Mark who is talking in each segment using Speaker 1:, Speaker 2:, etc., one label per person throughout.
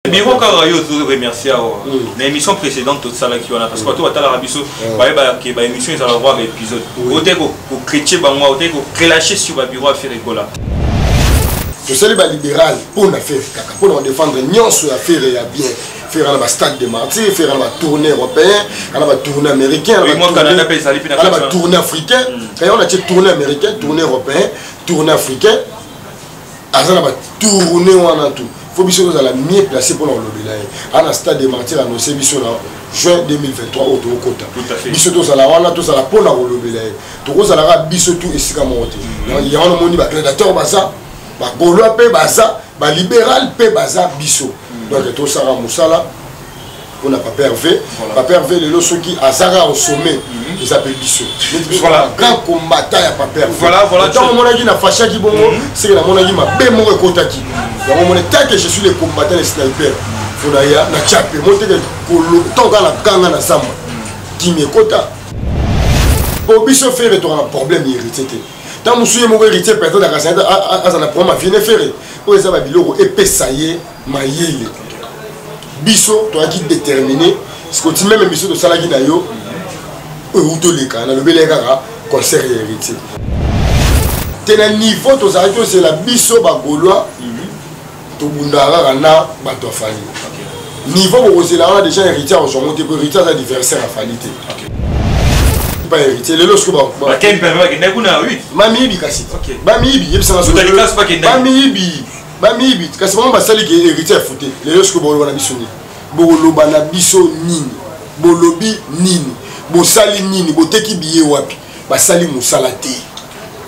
Speaker 1: Biro kaka yo ozo remercier awa na émission précédente tosalaki wana, parce que bato batalaka biso bayebaka ke baémission ezala voir baépisode. Oteki kochrétien bango, oteki korelache sur babureau ya Ferre Gola.
Speaker 2: Tosali balibéral mpo na Ferre kaka, mpo na kodéfendre nyonso ya Ferre ya bien. Ferre na bastade de Martyr, Ferre na batournée européen, ana batournée américain, ana batournée africain. Kaya wana tie tournée américain, tournée européen, tournée africain, aza na batournée wana tout. Faut biso tozala mieux placé mpona kolobela ye. Ana stade de Martyr annonce biso na juin 2023 oyo tokokota, biso tozala wana, tozala mpona kolobela ye. Tokozalaka biso tu esika moko te. Yango namoni bagladiateur baza, bagaulois mpe baza, balibéral mpe baza, biso. Donc tosala mosala mpona Papa Hervé. Papa Hervé lelo soki azaka au sommet, eza mpe biso neti biso grand combattant ya Papa Hervé. Ntango omonaki na fashaki bongo, seke namonaki mabe moko ekotaki yango. Mone, tant que je suis le combattant, le sniper, fo na ya na tia mpe mo teke ntango kaka na ganga na zamba kimi ekota po biso Ferre toka na problème ya Héritier te. Ntango mosusu ye moko Héritier peut-être akasana aza na problème afine Ferre oyo eza babiloko epesa ye mayele. Biso toyaki déterminé sikoti même émission tosalaki na yo oyo toleka, nalobeli ye kaka concert ya Héritier te. Na niveau tozalaki tozela, biso bagaulois tobundaka kaka na bato ya Fally. Niveau bokozela wana déjà, Héritier akozwango te, po Héritier aza adversaire ya Fally te. Pa Héritier lelo siko bamiyibi, kasi bamiyibi yebisanga, bamiyibi, bamiyibi, kasi bango basali ke Héritier afute. Lelo siko boloba na biso nini? Bokoloba na biso nini? Bolobi nini? Bosali nini? Boteki biye wapi? Basali mosala te,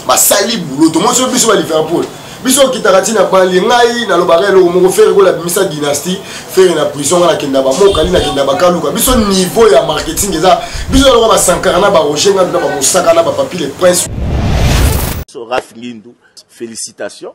Speaker 2: basali bulo. Tomoni so biso ba Liverpool, biso okitaka ntina bali. Ngai nalobaka eloko moko: Ferre kola bimisa dynastie, Ferre na prison, ngai nakenda bamokali, nakenda bakaluka. Biso niveau ya marketing eza biso naloka basankara na baroger Ngandu na bamosaka na bapapi le prince.
Speaker 3: Raf Ngindu, félicitations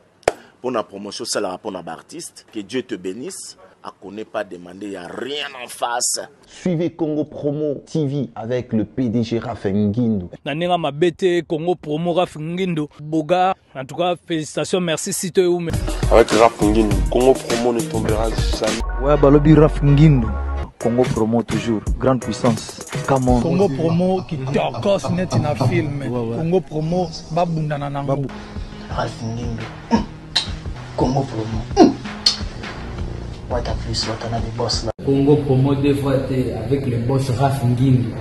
Speaker 3: pour la promotion salaka pour l'artiste. Que Dieu te bénisse. À connaît pas demander, il n'y a rien en face.
Speaker 4: Suivez Congo Promo TV avec le PDG Raph Ngindu.
Speaker 5: Na ndenge mabe te, Congo Promo, Raf Ngindu Boga, en tout cas félicitations, merci site oume.
Speaker 6: Avec Raph Ngindu, Congo Promo ne tombera jamais.
Speaker 7: Ouais, balobi Raf Ngindu. Congo Promo toujours, grande puissance. Come on.
Speaker 8: Congo Promo kitokos neti na film. Congo Promo babundana nango.
Speaker 9: Ralph Ngindu. Congo Promo. Wata plus, Watana des boss là.
Speaker 10: Congo Promo deux fois te avec le boss Raf Ngindu.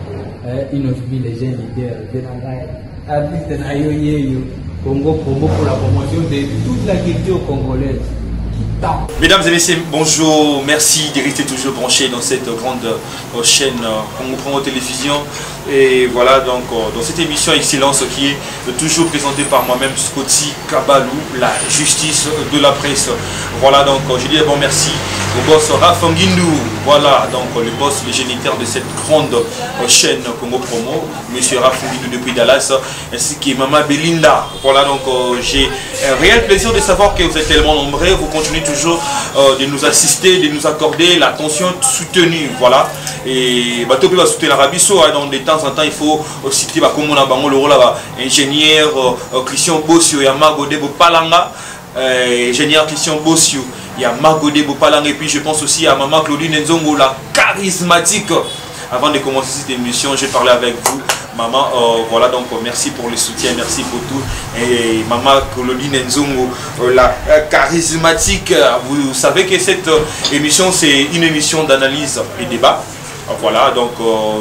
Speaker 10: Eh, Innoss'B, les jeunes leaders. Artiste na yo yeyo. Congo Promo pour la promotion de toute la culture congolaise.
Speaker 1: Mesdames et messieurs, bonjour. Merci de rester toujours branchés dans cette grande chaîne Congo Promo Télévision. Et voilà, donc dans cette émission Excellence qui est toujours présentée par moi-même, Scotty Kabalou, la justice de la presse. Voilà, donc je dis d'abord merci au boss Raph Ngindu. Voilà, donc le boss, le géniteur de cette grande chaîne Congo Promo, monsieur Raph Ngindu depuis Dallas, ainsi que Maman Belinda. Voilà, donc j'ai un réel plaisir de savoir que vous êtes tellement nombreux. Vous continuez toujours de nous assister, de nous accorder l'attention soutenue. Voilà. Et bato pe basoutenaka biso, hein, donc de temps en temps il faut citer bakombo na bango, le rôle là, ingénieur Christian Bossio ya Magode Bopalanga, ingénieur Christian Bossio ya Magode Bopalanga, et puis je pense aussi à maman Claudine Nzongo, la charismatique. Avant de commencer cette émission, j'ai parlé avec vous, maman. Voilà, donc merci pour le soutien, merci pour tout. Et maman Claudine Nzongo, la charismatique, vous savez que cette émission, c'est une émission d'analyse et débat. Voilà, donc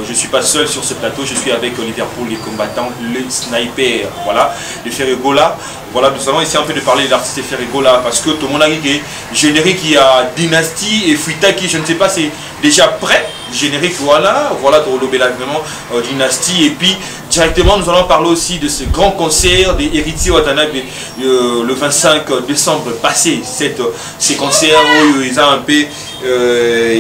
Speaker 1: je ne suis pas seul sur ce plateau, je suis avec Liverpool, les combattants, le sniper, voilà, de Ferre Gola. Voilà, nous allons essayer un peu de parler de l'artiste Ferre Gola parce que tout le monde a dit que générique, il y a Dynastie et Fuitaki, je ne sais pas, c'est déjà prêt. Générique, voilà, voilà, Tolobela vraiment Dynastie. Et puis directement, nous allons parler aussi de ce grand concert des Héritiers Watanabe le 25 décembre passé. Ces concerts où ils ont un peu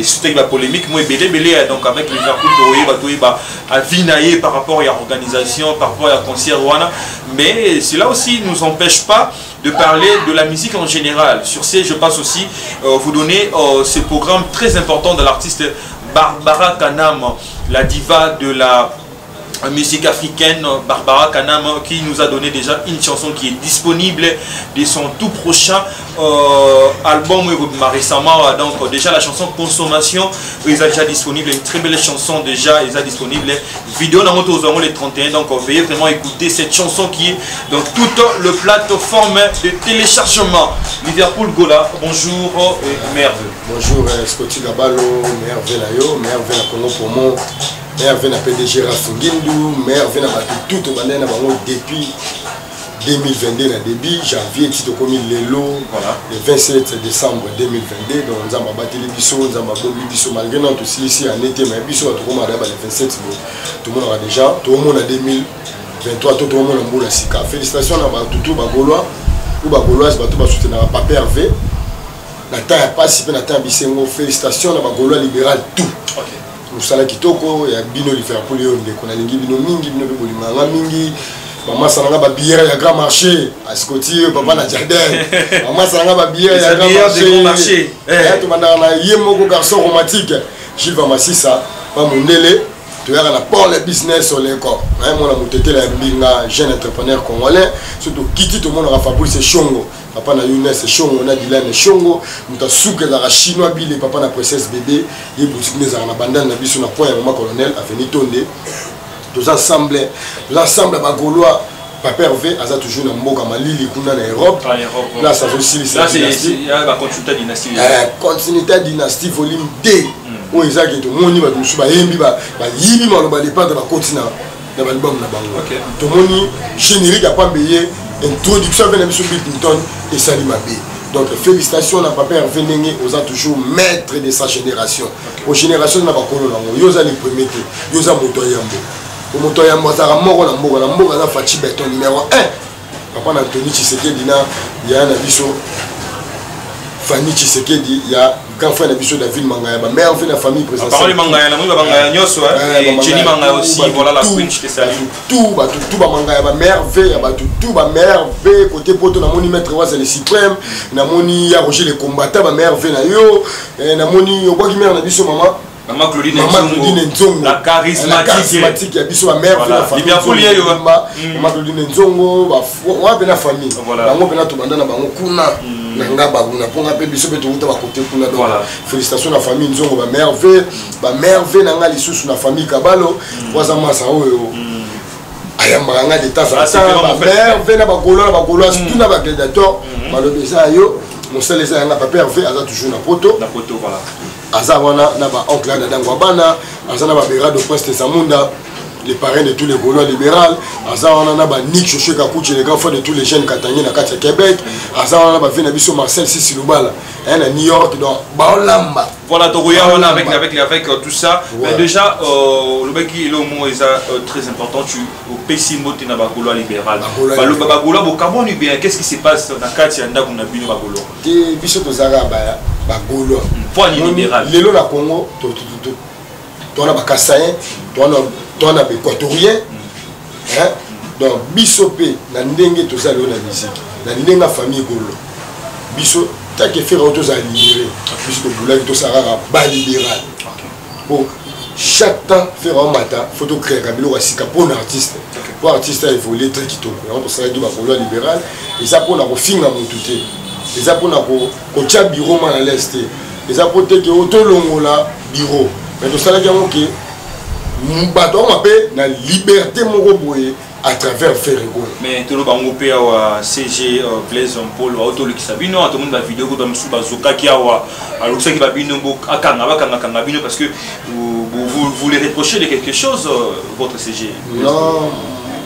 Speaker 1: surtout la polémique, moi, belé, belé, donc avec les gens qui ont à Vinaye par rapport à l'organisation, par rapport à concert, voilà. Mais cela aussi ne nous empêche pas de parler de la musique en général. Sur ce, je passe aussi vous donner ce programme très important de l'artiste Barbara Kanam, la diva de la Musique africaine, Barbara Kanam, qui nous a donné déjà une chanson qui est disponible de son tout prochain album récemment. Donc déjà la chanson Consommation est déjà disponible, une très belle chanson déjà est disponible. Vidéo dans aux les 31, donc veuillez vraiment écouter cette chanson qui est dans toute le plateforme de téléchargement. Liverpool Gola, bonjour et merveille.
Speaker 2: Bonjour Scotty Gabalo, merveille la yo, merveille la Congo pour moi. Merveille na PDG Raph Ngindu, merveille na bato tout tobandaki na bango depuis 2022 na début janvier ti tokomi lelo,
Speaker 1: Voilà.
Speaker 2: le 27 décembre 2022. Donc Nzambe abateli biso, Nzambe abombi biso malgré nano tosilisi année te, mais biso bato tokomaka ba le 27 bo tomonaka déjà tokomona 2023 to tokomona mbula sika. Félicitation na bato tout bagaulois ou bagauloise, bato basoutenaka Papa Hervé na temps ya pasi mpe na temps ya bisengo. Félicitation na bagaulois libéral tout. Mosala kitoko ya bino Liverpool oyo, ndeko, nalingi bino mingi, bino mpe bolinganga mingi. Bamasa nanga babiere ya grand marché asikoti papa na jardin, bamasa nanga babiere ya
Speaker 1: grand marché.
Speaker 2: Tobandaka na ye moko garçon romantique Gilles Vamasisa bamundele, toyaka na port le business oleko naye mona motetela ya mbinga, jeune entrepreneur congolais. So tokiti tomonaka Fabrice Eshongo, papa na Younes Eshongo na Dilan Eshongo, moto asuka ezalaka chinois bile, papa na Princesse Bébé, ye boutique nde ezalaka na bandane na biso na coin ya mama colonel avenue Tonde. Toza ensemble, toza ensemble bagaulois. Papa Hervé aza toujours na mboka malili kuna na Europe, place azosilisa continuité dynastie volume 2 oyo ezaki. Tomoni bato mosusu bayembi, bayibi maloba lepatre, bakoti na baalbum na bango. Tomoni générique ya pambe ye introduction ape na biso Bill Clinton esali mabe. Donc félicitations na Papa Hervé ndenge oza toujours maître de sa génération. O génération na bakolo nango, yo oza le premier te, yo oza moto ya yambo. Moto ya yambo azalaka moko na mboka, na mboka aza Fatshi Béton numéro 1, papa na Antony Tshisekedi na yaya na biso Fanny Tshisekedi, ya grand frère na biso David Mangaya, bamerveille na famille.
Speaker 1: Présidentielle Mangaya, na mangaya nyonso, Jenny Mangaya aussi, voilà la queen, je te salue.
Speaker 2: Tout bato tout bamangaya, bamerveille ya bato tout, bamerveille côté poto. Namoni maître Waza le suprême, namoni ya Roger le combattant, bamerveille na yo. Namoni obwaki mare na biso mama.
Speaker 1: Mama Claudine.
Speaker 2: Mama Claudine Nzongo.
Speaker 1: La charismatique.
Speaker 2: La charismatique ya biso, bamerveille na famille. Mama Claudine Nzongo wana mpe na famille bango mpena tobanda na bango kuna na nga baguna mponga mpe biso mpe towuta bakote kuna. Donc félicitation na famille Nzongo, bamerveille, bamerveille na nga lisusu na famille Kabalo waza masa oyo ayambaka nga de temps en temps. Bamerveille na bagaulois, na bagaulois tout, na bagladiateur. Malobi eza yo, mosala eza yanga. Papa Hervé aza toujours na poto, aza wana na baoncle ya dadango ya bana, aza na baberado Prince Tesamunda, le parrain de tous les Gaulois libéral, aza wana na banik Joshue Kakuchi, le grand frère de tous les jeunes katangais na kati ya Québec, aza wana na bavie na biso Marcel Sisi Lubala na New York. Donc baolamba.
Speaker 1: Voilà, tokoya wana avec tout ça. Mais déjà, lobaki eloko eza très important, tu opesi mbote na bagaulois libéral. Baloba bagaulois bokabwani bien, qu'est-ce qui se passe na kati ya ndako na bino bagaulois?
Speaker 2: Te, biso tozalaka bagaulois.
Speaker 1: Poani libéral?
Speaker 2: Lelo na Congo towana bakasaïen, towana baéquatorien. Donc biso mpe na ndenge toza lelo na musique, na ndenge ya famille gaulois, biso take Ferre oyo tozala libéré, biso tobulaki tosala kaka balibéral po chaque temps Ferre aomata, faut tocréaka biloko ya sika mpona artiste, po artiste aévolue très kitoko. Yango tosalaki bagaulois libéral. Eza mpona kofinga motu te, eza mpona kotia bureau mal à l'aise te, eza mpo te ke tolongola bureau, mais tosalaki yango ke bato akoma mpe na liberté moko boye à travers Ferre Gola.
Speaker 1: Mais toloba yango mpe awa, CG Blaise Mpolo aotolekisa bino, tomoni bavideo kuta mosusu bazokaki awa, alokisaki babino akanga bakangakanga bino parce que vous, vous les reprochez de quelque chose, votre CG?
Speaker 2: Non,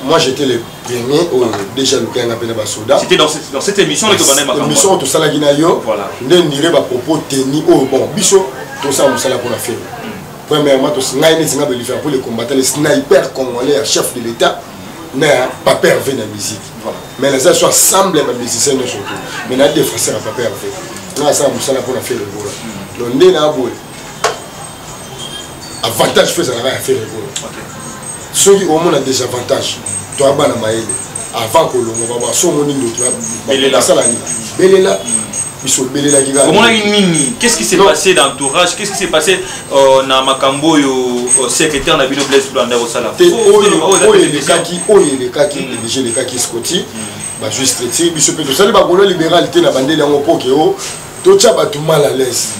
Speaker 2: moi j'étais le premier oyo déjà lukanga mpe na basoda.
Speaker 1: C'était dans cette émission.
Speaker 2: Émission oyo tosalaki na yo nde ndire bapropos teni oyo. Bon, biso tosala mosala mpona Ferre. Premièrement, ngai neti nga belifere pour le combattant, le sniper congolais ya chef de l'État na Papa Hervé na musique, mais naza so ensemble ya bamusicien nyonso to, mais na défenseur ya Papa Hervé, nga asala mosala mpona Ferre Gola. Donc nde na boye avantage fo ezalaka ya Ferre Gola. Soki omona désavantage, toya bana mayele avant kolongwa baba. So omoni ndoki, basala nini? Belela. Biso obelelaki kaka.
Speaker 1: Omonaki nini? Qu'est-ce qui s'est passé dans l'entourage? Qu'est-ce qui s'est passé na makambo oyo secrétaire na bino Blaise Blanda kosala?
Speaker 2: Te, oyo elekaki, oyo elekaki déjà, elekaki. Scotty bazwi structure. Biso mpe tosali bagolo libéral te na bandeli yango mpo ke o totya bato mal à l'aise.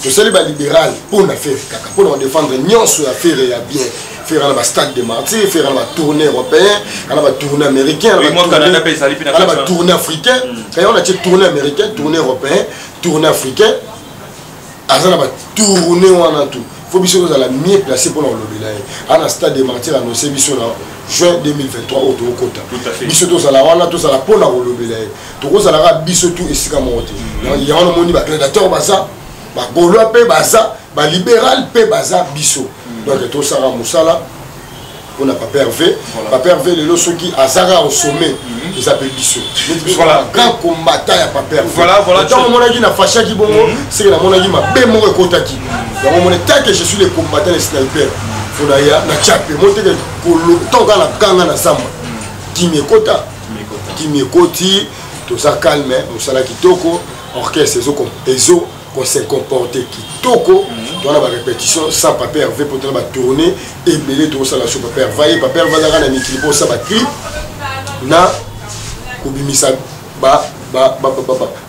Speaker 2: Tosali balibéral mpo na Ferre kaka, mpo na kodéfendre nyonso ya Ferre ya bien. Ferre na bastade de Martyr, Ferre na batournée européen, ana batournée américain, ana batournée africain. Kayo na tie tournée américain, tournée européen, tournée africain, aza na batournée wana tout. Faut biso tozala mieux placé mpona kolobela ye. Ana stade de Martyr annoncé biso na juin 2023 oyo tokokota, biso tozala wana, tozala mpona kolobela ye. Tokozalaka biso tu esika moko te. Yango namoni bagladiateur baza, bagaulois mpe baza, balibéral mpe baza, biso. Donc tosala mosala mpona Papa Hervé. Papa Hervé lelo soki azaka au sommet, eza mpe biso neti biso grand combattant ya Papa Hervé. Ntango omonaki na fashaki bongo, seke namonaki mabe moko ekotaki yango. Omoni, tant que je suis le combattant, le sniper, fo naya na chape mo teke ntango kaka na ganga na zamba, kimi ekota, kimi ekoti. Toza calme, mosala kitoko, orchestre ezo se comporter kitoko. Towana barépétition sans Papa Hervé mpo tona batournée ebele tokosala so Papa Hervé ye. Papa Hervé azalaka na mikili mpo osala baclip na kobimisa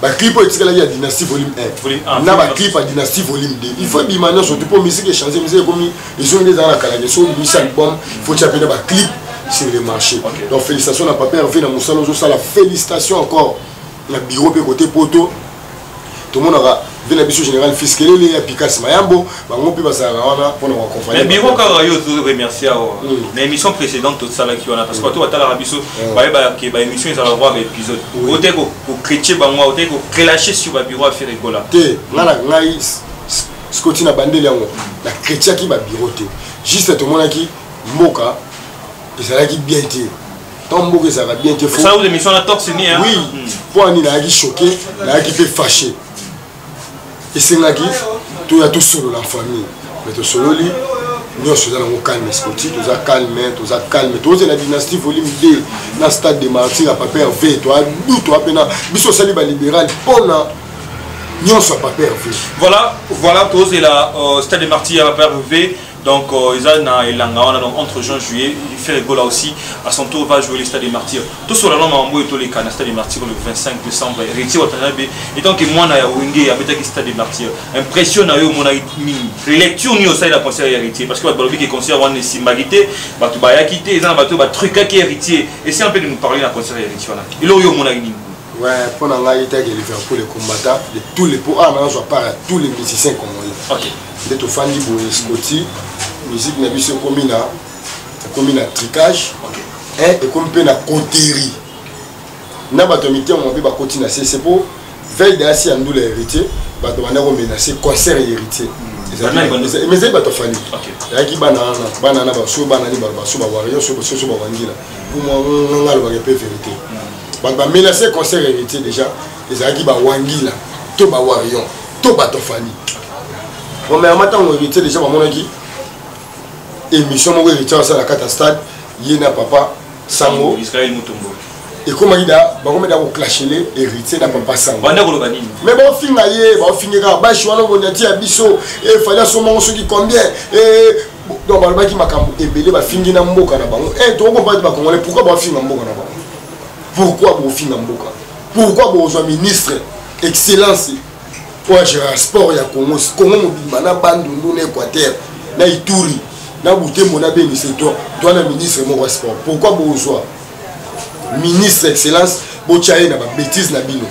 Speaker 2: baclip oyo etikalaki ya Dynastie volume 1 na baclip ya Dynastie volume 2. Il faut ebima nyonso tu mpo musique echange, musique ekomi ezongi ezala na kalake. So obimisa album, faut tia mpe na baclip sur le marché. Donc félicitations na Papa Hervé na mosala ozosala. Félicitations encore na bureau mpe côté poto tomonaka ve na biso général Fiskelele ya Pikas Mayambo, bango mpe bazalaka wana mpona koaccompagner.
Speaker 1: Mais bureau kaka yo ozoremercier awa na émission précédente tosalaki wana, parce que bato batalaka biso bayebaka ke baémission ezalaka voir baépisode. Oteki kochrétien bango, oteki korelâcher sur babureau ya Ferre Gola?
Speaker 2: Te, nga na ngai Scoti na bandeli yango, na chrétiaki babureau te. Juste tomonaki mboka ezalaki bien te. Ntango mboka ezalaka bien te,
Speaker 1: émission na torse ni
Speaker 2: oui, mpo ani nayaki choqué, nayaki mpe fâché. Esengaki toya tosolola en famille, mais tosololi nyonso, eza nango calme. Scoti, toza calme, toza calme. Tozela Dynastie volume 2 na stade de Martyr ya Papa Hervé. Toadu toa mpena biso osali balibéral mpona nyonso ya Papa Hervé.
Speaker 1: Voilà, tozela stade de Martyr ya Papa Hervé. Donc eza na elanga wana, donc entre juin, juillet, Ferre Gola aussi à son tour va jouer le stade des Martyrs. Tosola na mambo etoleka na stade des Martyrs le 25 décembre. Héritier Watanabe, étant que mwana ya Wenge, abetaki stade des Martyrs, impression na yo, omonaki nini? Lecture nini osali na concert ya Héritier? Parce que bato balobi ke concert wana esimbaki te, bato bayaki te, eza na bato oyo batruquaki Héritier. Essaie un peu de nous parler na concert ya Héritier wana, eloko yo omonaki nini?
Speaker 2: Ouais, mpo na ngai take Liverpool, le combattant de tous les po awa nazwa part ya tous les musiciens congolais. Nde tofandi boye, Scoti, musique na biso ekomi na trucage, ekomi mpe na coterie na bato ya mitema mabe bakoti na sese. Mpo veille dayasi ya ndula Héritier, bato banda komenacer concert ya Héritier, mais ezali bato afali ezalaki bana wana, bana wana baso, bana nini, baso bawario, soso bawangila. Po nga alobaka mpe vérité, bato bamenacer concert Héritier déjà ezalaki bawangila to bawarion to bato afali. Premièrement, ntango Héritier déjà bamonaki émission moko Héritier asala kati ya stade, ye na papa Sango.
Speaker 1: Israël Mutombo.
Speaker 2: Ekomaki da bakomi da koclasher Héritier na papa Sango.
Speaker 1: Banda koloba nini?
Speaker 2: Mais baofinga ye, baofinge kaka bashi wana boniati ya biso, efali asomango soki combien. Donc balobaki makambo ebele, bafingi na mboka na bango. Tokokomprendre bacongolais pourquoi baofinga mboka na bango. Pourquoi bofinga mboka? Pourquoi bozwa ministre excellence oyo agéraka sport ya Congo, Congo mobimba, na Bandundu, na Équateur, na Ituri, na Butembo, na Beni, se to na ministre moko ya sport? Pourquoi bozwa ministre excellence, botya ye na babétise na bino?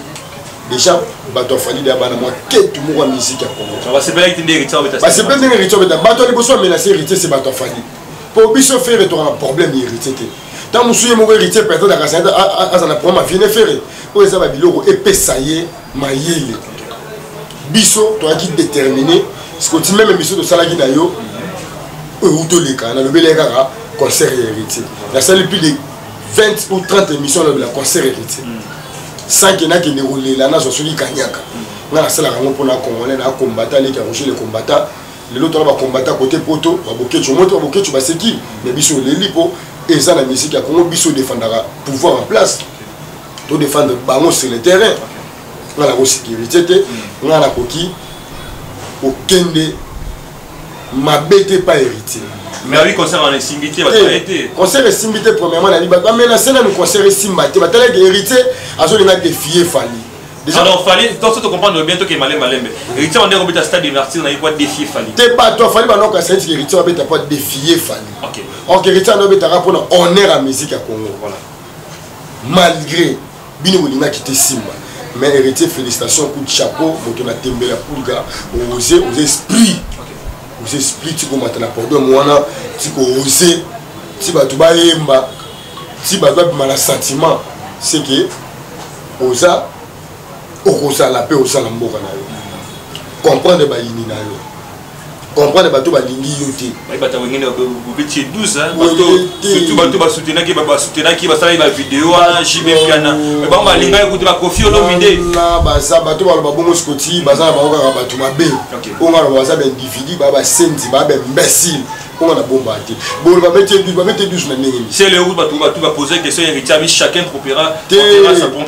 Speaker 2: Déjà bato afali deya bana mwa ketu moko ya musique ya Congo.
Speaker 1: Basepelaki ndenge Héritier abeta?
Speaker 2: Basepeli ndenge Héritier abeta. Bato ya liboso amenacer Héritier, se bato afali. Mpo biso Ferre toka na problème ya Héritier te. Ntango mosusu ye moko Héritier peut-être aza na problème afine Ferre oyo eza babiloko epesa ye mayele. Biso toyaki déterminé. Sikoti même biso tosalaki na yo oyo toleka, nalobeli ye kaka concert ya Héritier. Nasali plus de 20 ou 30 émissions, nalobela concert Héritier sans ke nakende kolela nazwa soki kanyaka. Nga nasalaka yango mpona congolais na combattant aleki ya Roger le combattant. Lelo tona bacombattant côté poto, babokecu moto, babokecu baseki, mais biso oleli mpo eza na musique ya Congo. Biso odefendaka pouvoir en place, todefendre bango sur le terrain. Ngai nakosika Héritier te. Ngai nakoki kokende mabe te pa Héritier.
Speaker 1: Mais oui, concert wana esimbi te, bato baye te.
Speaker 2: Concert esimbi te. Premièrement, nayebi bato bamenace nanu concert esimba te. Batalaki Héritier azolinga défier Fally.
Speaker 1: Déjà, alors Fally, donc tu comprends bien toi qui malembe malembe. Héritier on est robita stade de martyr na quoi défier Fally.
Speaker 2: Te bato afali banoka saiti Héritier abeta po défier Fally.
Speaker 1: OK.
Speaker 2: Or Héritier anobetaka mpona honneur ya musique ya Congo.
Speaker 1: Voilà.
Speaker 2: Malgré bino bolingaki te simba, mais Héritier, félicitations, coup de chapeau. Moto na tembela pulga, ose oza esprit, oza esprit. Ti komata na podium wana, ti koose, ti bato bayemba, ti bato babima na sentiment, c'est que oza okozala mpe oza na mboka na yo. Comprendre bayini na yo, comprendre bato balingi yo te.
Speaker 1: Bato wengene bobeti 12, surtout bato basoutenaki, basoutenaki, basalaki bavideo wana, JB Mpiana, bango balingaki kutu bakofi Olomide.
Speaker 2: Na baza bato baloba bongo, sikoti baza na bango kaka bato mabe. Oyo nga loba, baza baindividu, baa basenzi, baa baimbécile. Mpo nga na bomba te, bolo babeti 12, babeti 12 na ndenge nini?
Speaker 1: C'est le bato bato bapose question, Héritier abi chacun propera
Speaker 2: te.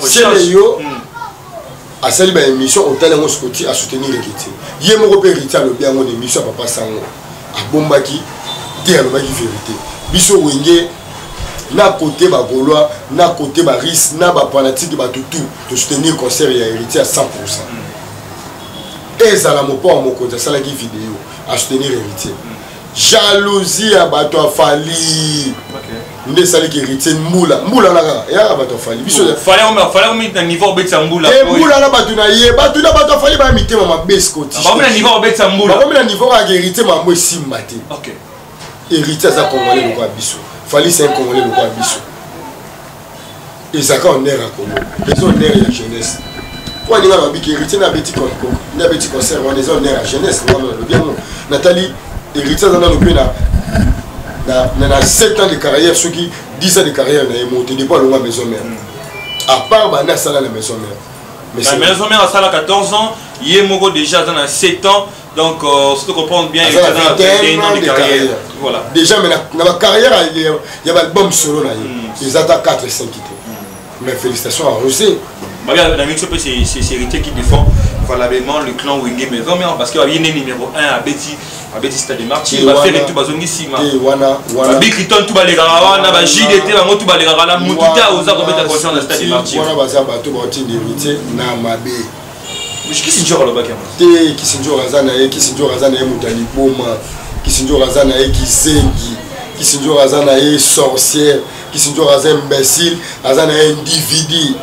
Speaker 2: Sele yo asali baémission, otali yango, sikoti asoutenir Héritier ye moko mpe. Héritier alobi yango na émission ya Papa Sango, abombaki te, alobaki vérité. Biso Wenge, na côté bagaulois, na côté baris, na bafanatike, bato tout tosoutenir concert ya Héritier à 100. Ezala mopo ya mokonzi asalaki video, asoutenir Héritier. Jalousie ya bato afali nde esaliki Héritier mbula mbula na kaka eyaka bato afali biso.
Speaker 1: Na niveau obetisa mbula.
Speaker 2: Te, mbula na bato na ye, bato na bato afali baya mitema mabe. Scoti
Speaker 1: bakomi na niveau obetisa mbula.
Speaker 2: Bakomi na niveau kaka Héritier mambo esimba te. Héritier aza Congolais lokola biso, Fally c'est un Congolais lokola biso. Ezalaka honneur ya Congo, eza honneur ya jeunesse. Po alinga na babiki Héritier nde abeti concert wana, eza honneur ya jeunesse. Wana nalobi yango, natali Héritier aza nano mpe na 7 ans de carrière, soki 10 ans de carrière na ye mo te depuis alongwa Maison Mère, à part banda asala na Maison Mère.
Speaker 1: Mais na Maison Mère asala 14 ans, ye moko déjà aza na 7 ans. Donc si tu comprends bien,
Speaker 2: il a 21 ans de carrière.
Speaker 1: Voilà.
Speaker 2: Déjà, mais na ba carrière ya ba album solo na ye eza ata 4 5 te. Mais félicitations à Rosé.
Speaker 1: Bah, la mixo, c'est Héritier qui défend valablement le clan Wenge Maison Mère parce qu'il y a numéro 1 à Betty Stade Martyr, va faire tout bazongi sima.
Speaker 2: Wana
Speaker 1: wana. Ba Big tout balekaka wana, ba JDT bango tout balekaka na mutu te oza kobeta concert na Stade Martyr.
Speaker 2: Wana baza bato baotinda Héritier na mabe.
Speaker 1: Kisinjor alobaki yango.
Speaker 2: Te, Kisinjor aza na ye, Kisinjor aza na ye moto ya liboma, Kisinjor aza na ye kizengi, Kisinjor aza na ye sorcière, Kisinjor aza imbécile, aza na ye individu.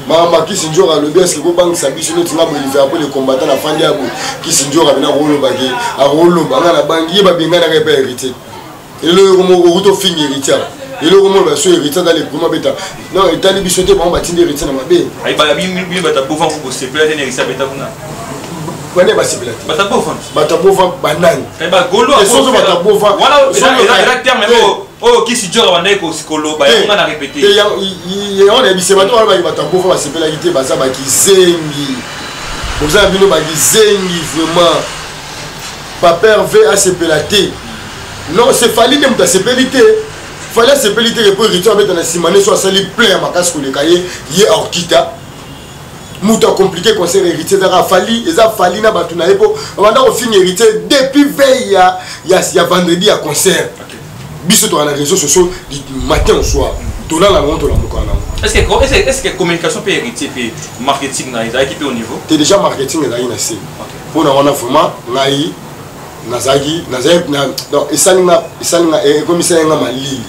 Speaker 2: Mama Kisinjor alobi eske kobangisa biso neti nga boye Liverpool le combattant na fandi ya boye. Kisinjor abina kolobake, akoloba nga na bangi ye, babenganaka epa Héritier. Eloko moko okuti ofinga Héritier, eloko moko baso Héritier aza le premier abeta. Non, etali biso te, bango batindi Héritier na mabe.
Speaker 1: Bino bato bova kosepela te na Héritier abeta kuna.
Speaker 2: Bane basepela te.
Speaker 1: Bato bova.
Speaker 2: Bato bova banani?
Speaker 1: Soso
Speaker 2: bato bova.
Speaker 1: Wana eza terme oyo kisi joka bandaki koloba, yango nga na répété.
Speaker 2: Yango nayebisi bato wana, baki bato ya bova basepelaki te, baza bakizengi, boza na bino bakizengi vraiment. Papa Hervé asepela te? Non, c'est Fally nde moto asepeli te. Fally asepeli te po Héritier abeta na nsima ne so asali plein ya makasi koleka ye. Ye aokita moto acompliqué concert Héritier, ezaka Fally, eza Fally na bato na ye, mpo babanda kofinga Héritier depuis veille ya vendredi ya concert. Biso toka na réseaux sociaux du matin au soir, tolala nango, tolamukaka nango.
Speaker 1: Est-ce que communication mpe Héritier mpe marketing na ezalaki mpe au niveau?
Speaker 2: Te, déjà marketing ezalaki na se. Mpona wana vraiment ngai nazalaki, donc esalinga, esalinga, ekomisaki nga malili,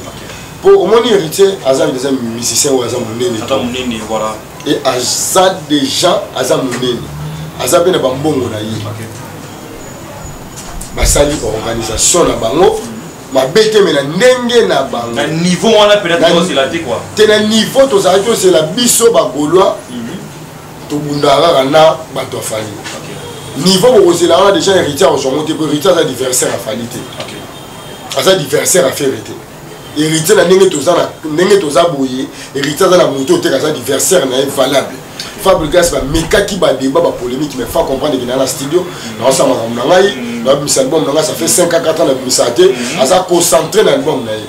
Speaker 2: mpo omoni Héritier aza déjà musicien oyo aza monene.
Speaker 1: Aza monene, voilà.
Speaker 2: E aza déjà, aza monene, aza mpe na bambongo na ye. Basali organisation na bango mabe te, me na ndenge na bango.
Speaker 1: Na niveau wana peut-être tozela te quoi.
Speaker 2: Te, na niveau tozalaki tozela, biso bagaulois tobundaka kaka na bato ya Fally. Niveau bokozela wana déjà, Héritier akozwango te, po Héritier aza adversaire ya Fally te, aza adversaire ya Ferre te. Héritier na ndenge toza, na ndenge toza boye, Héritier aza na moto oteka, aza adversaire na ye valable. Fabregas bamekaki badébat, bapolémique, mais fa comprendre ke na na studio naosala makambo na ngai, nabimisa album na ngai. Ça fait 5 ans, 4 ans nabimisa te, aza concentré na album na ye.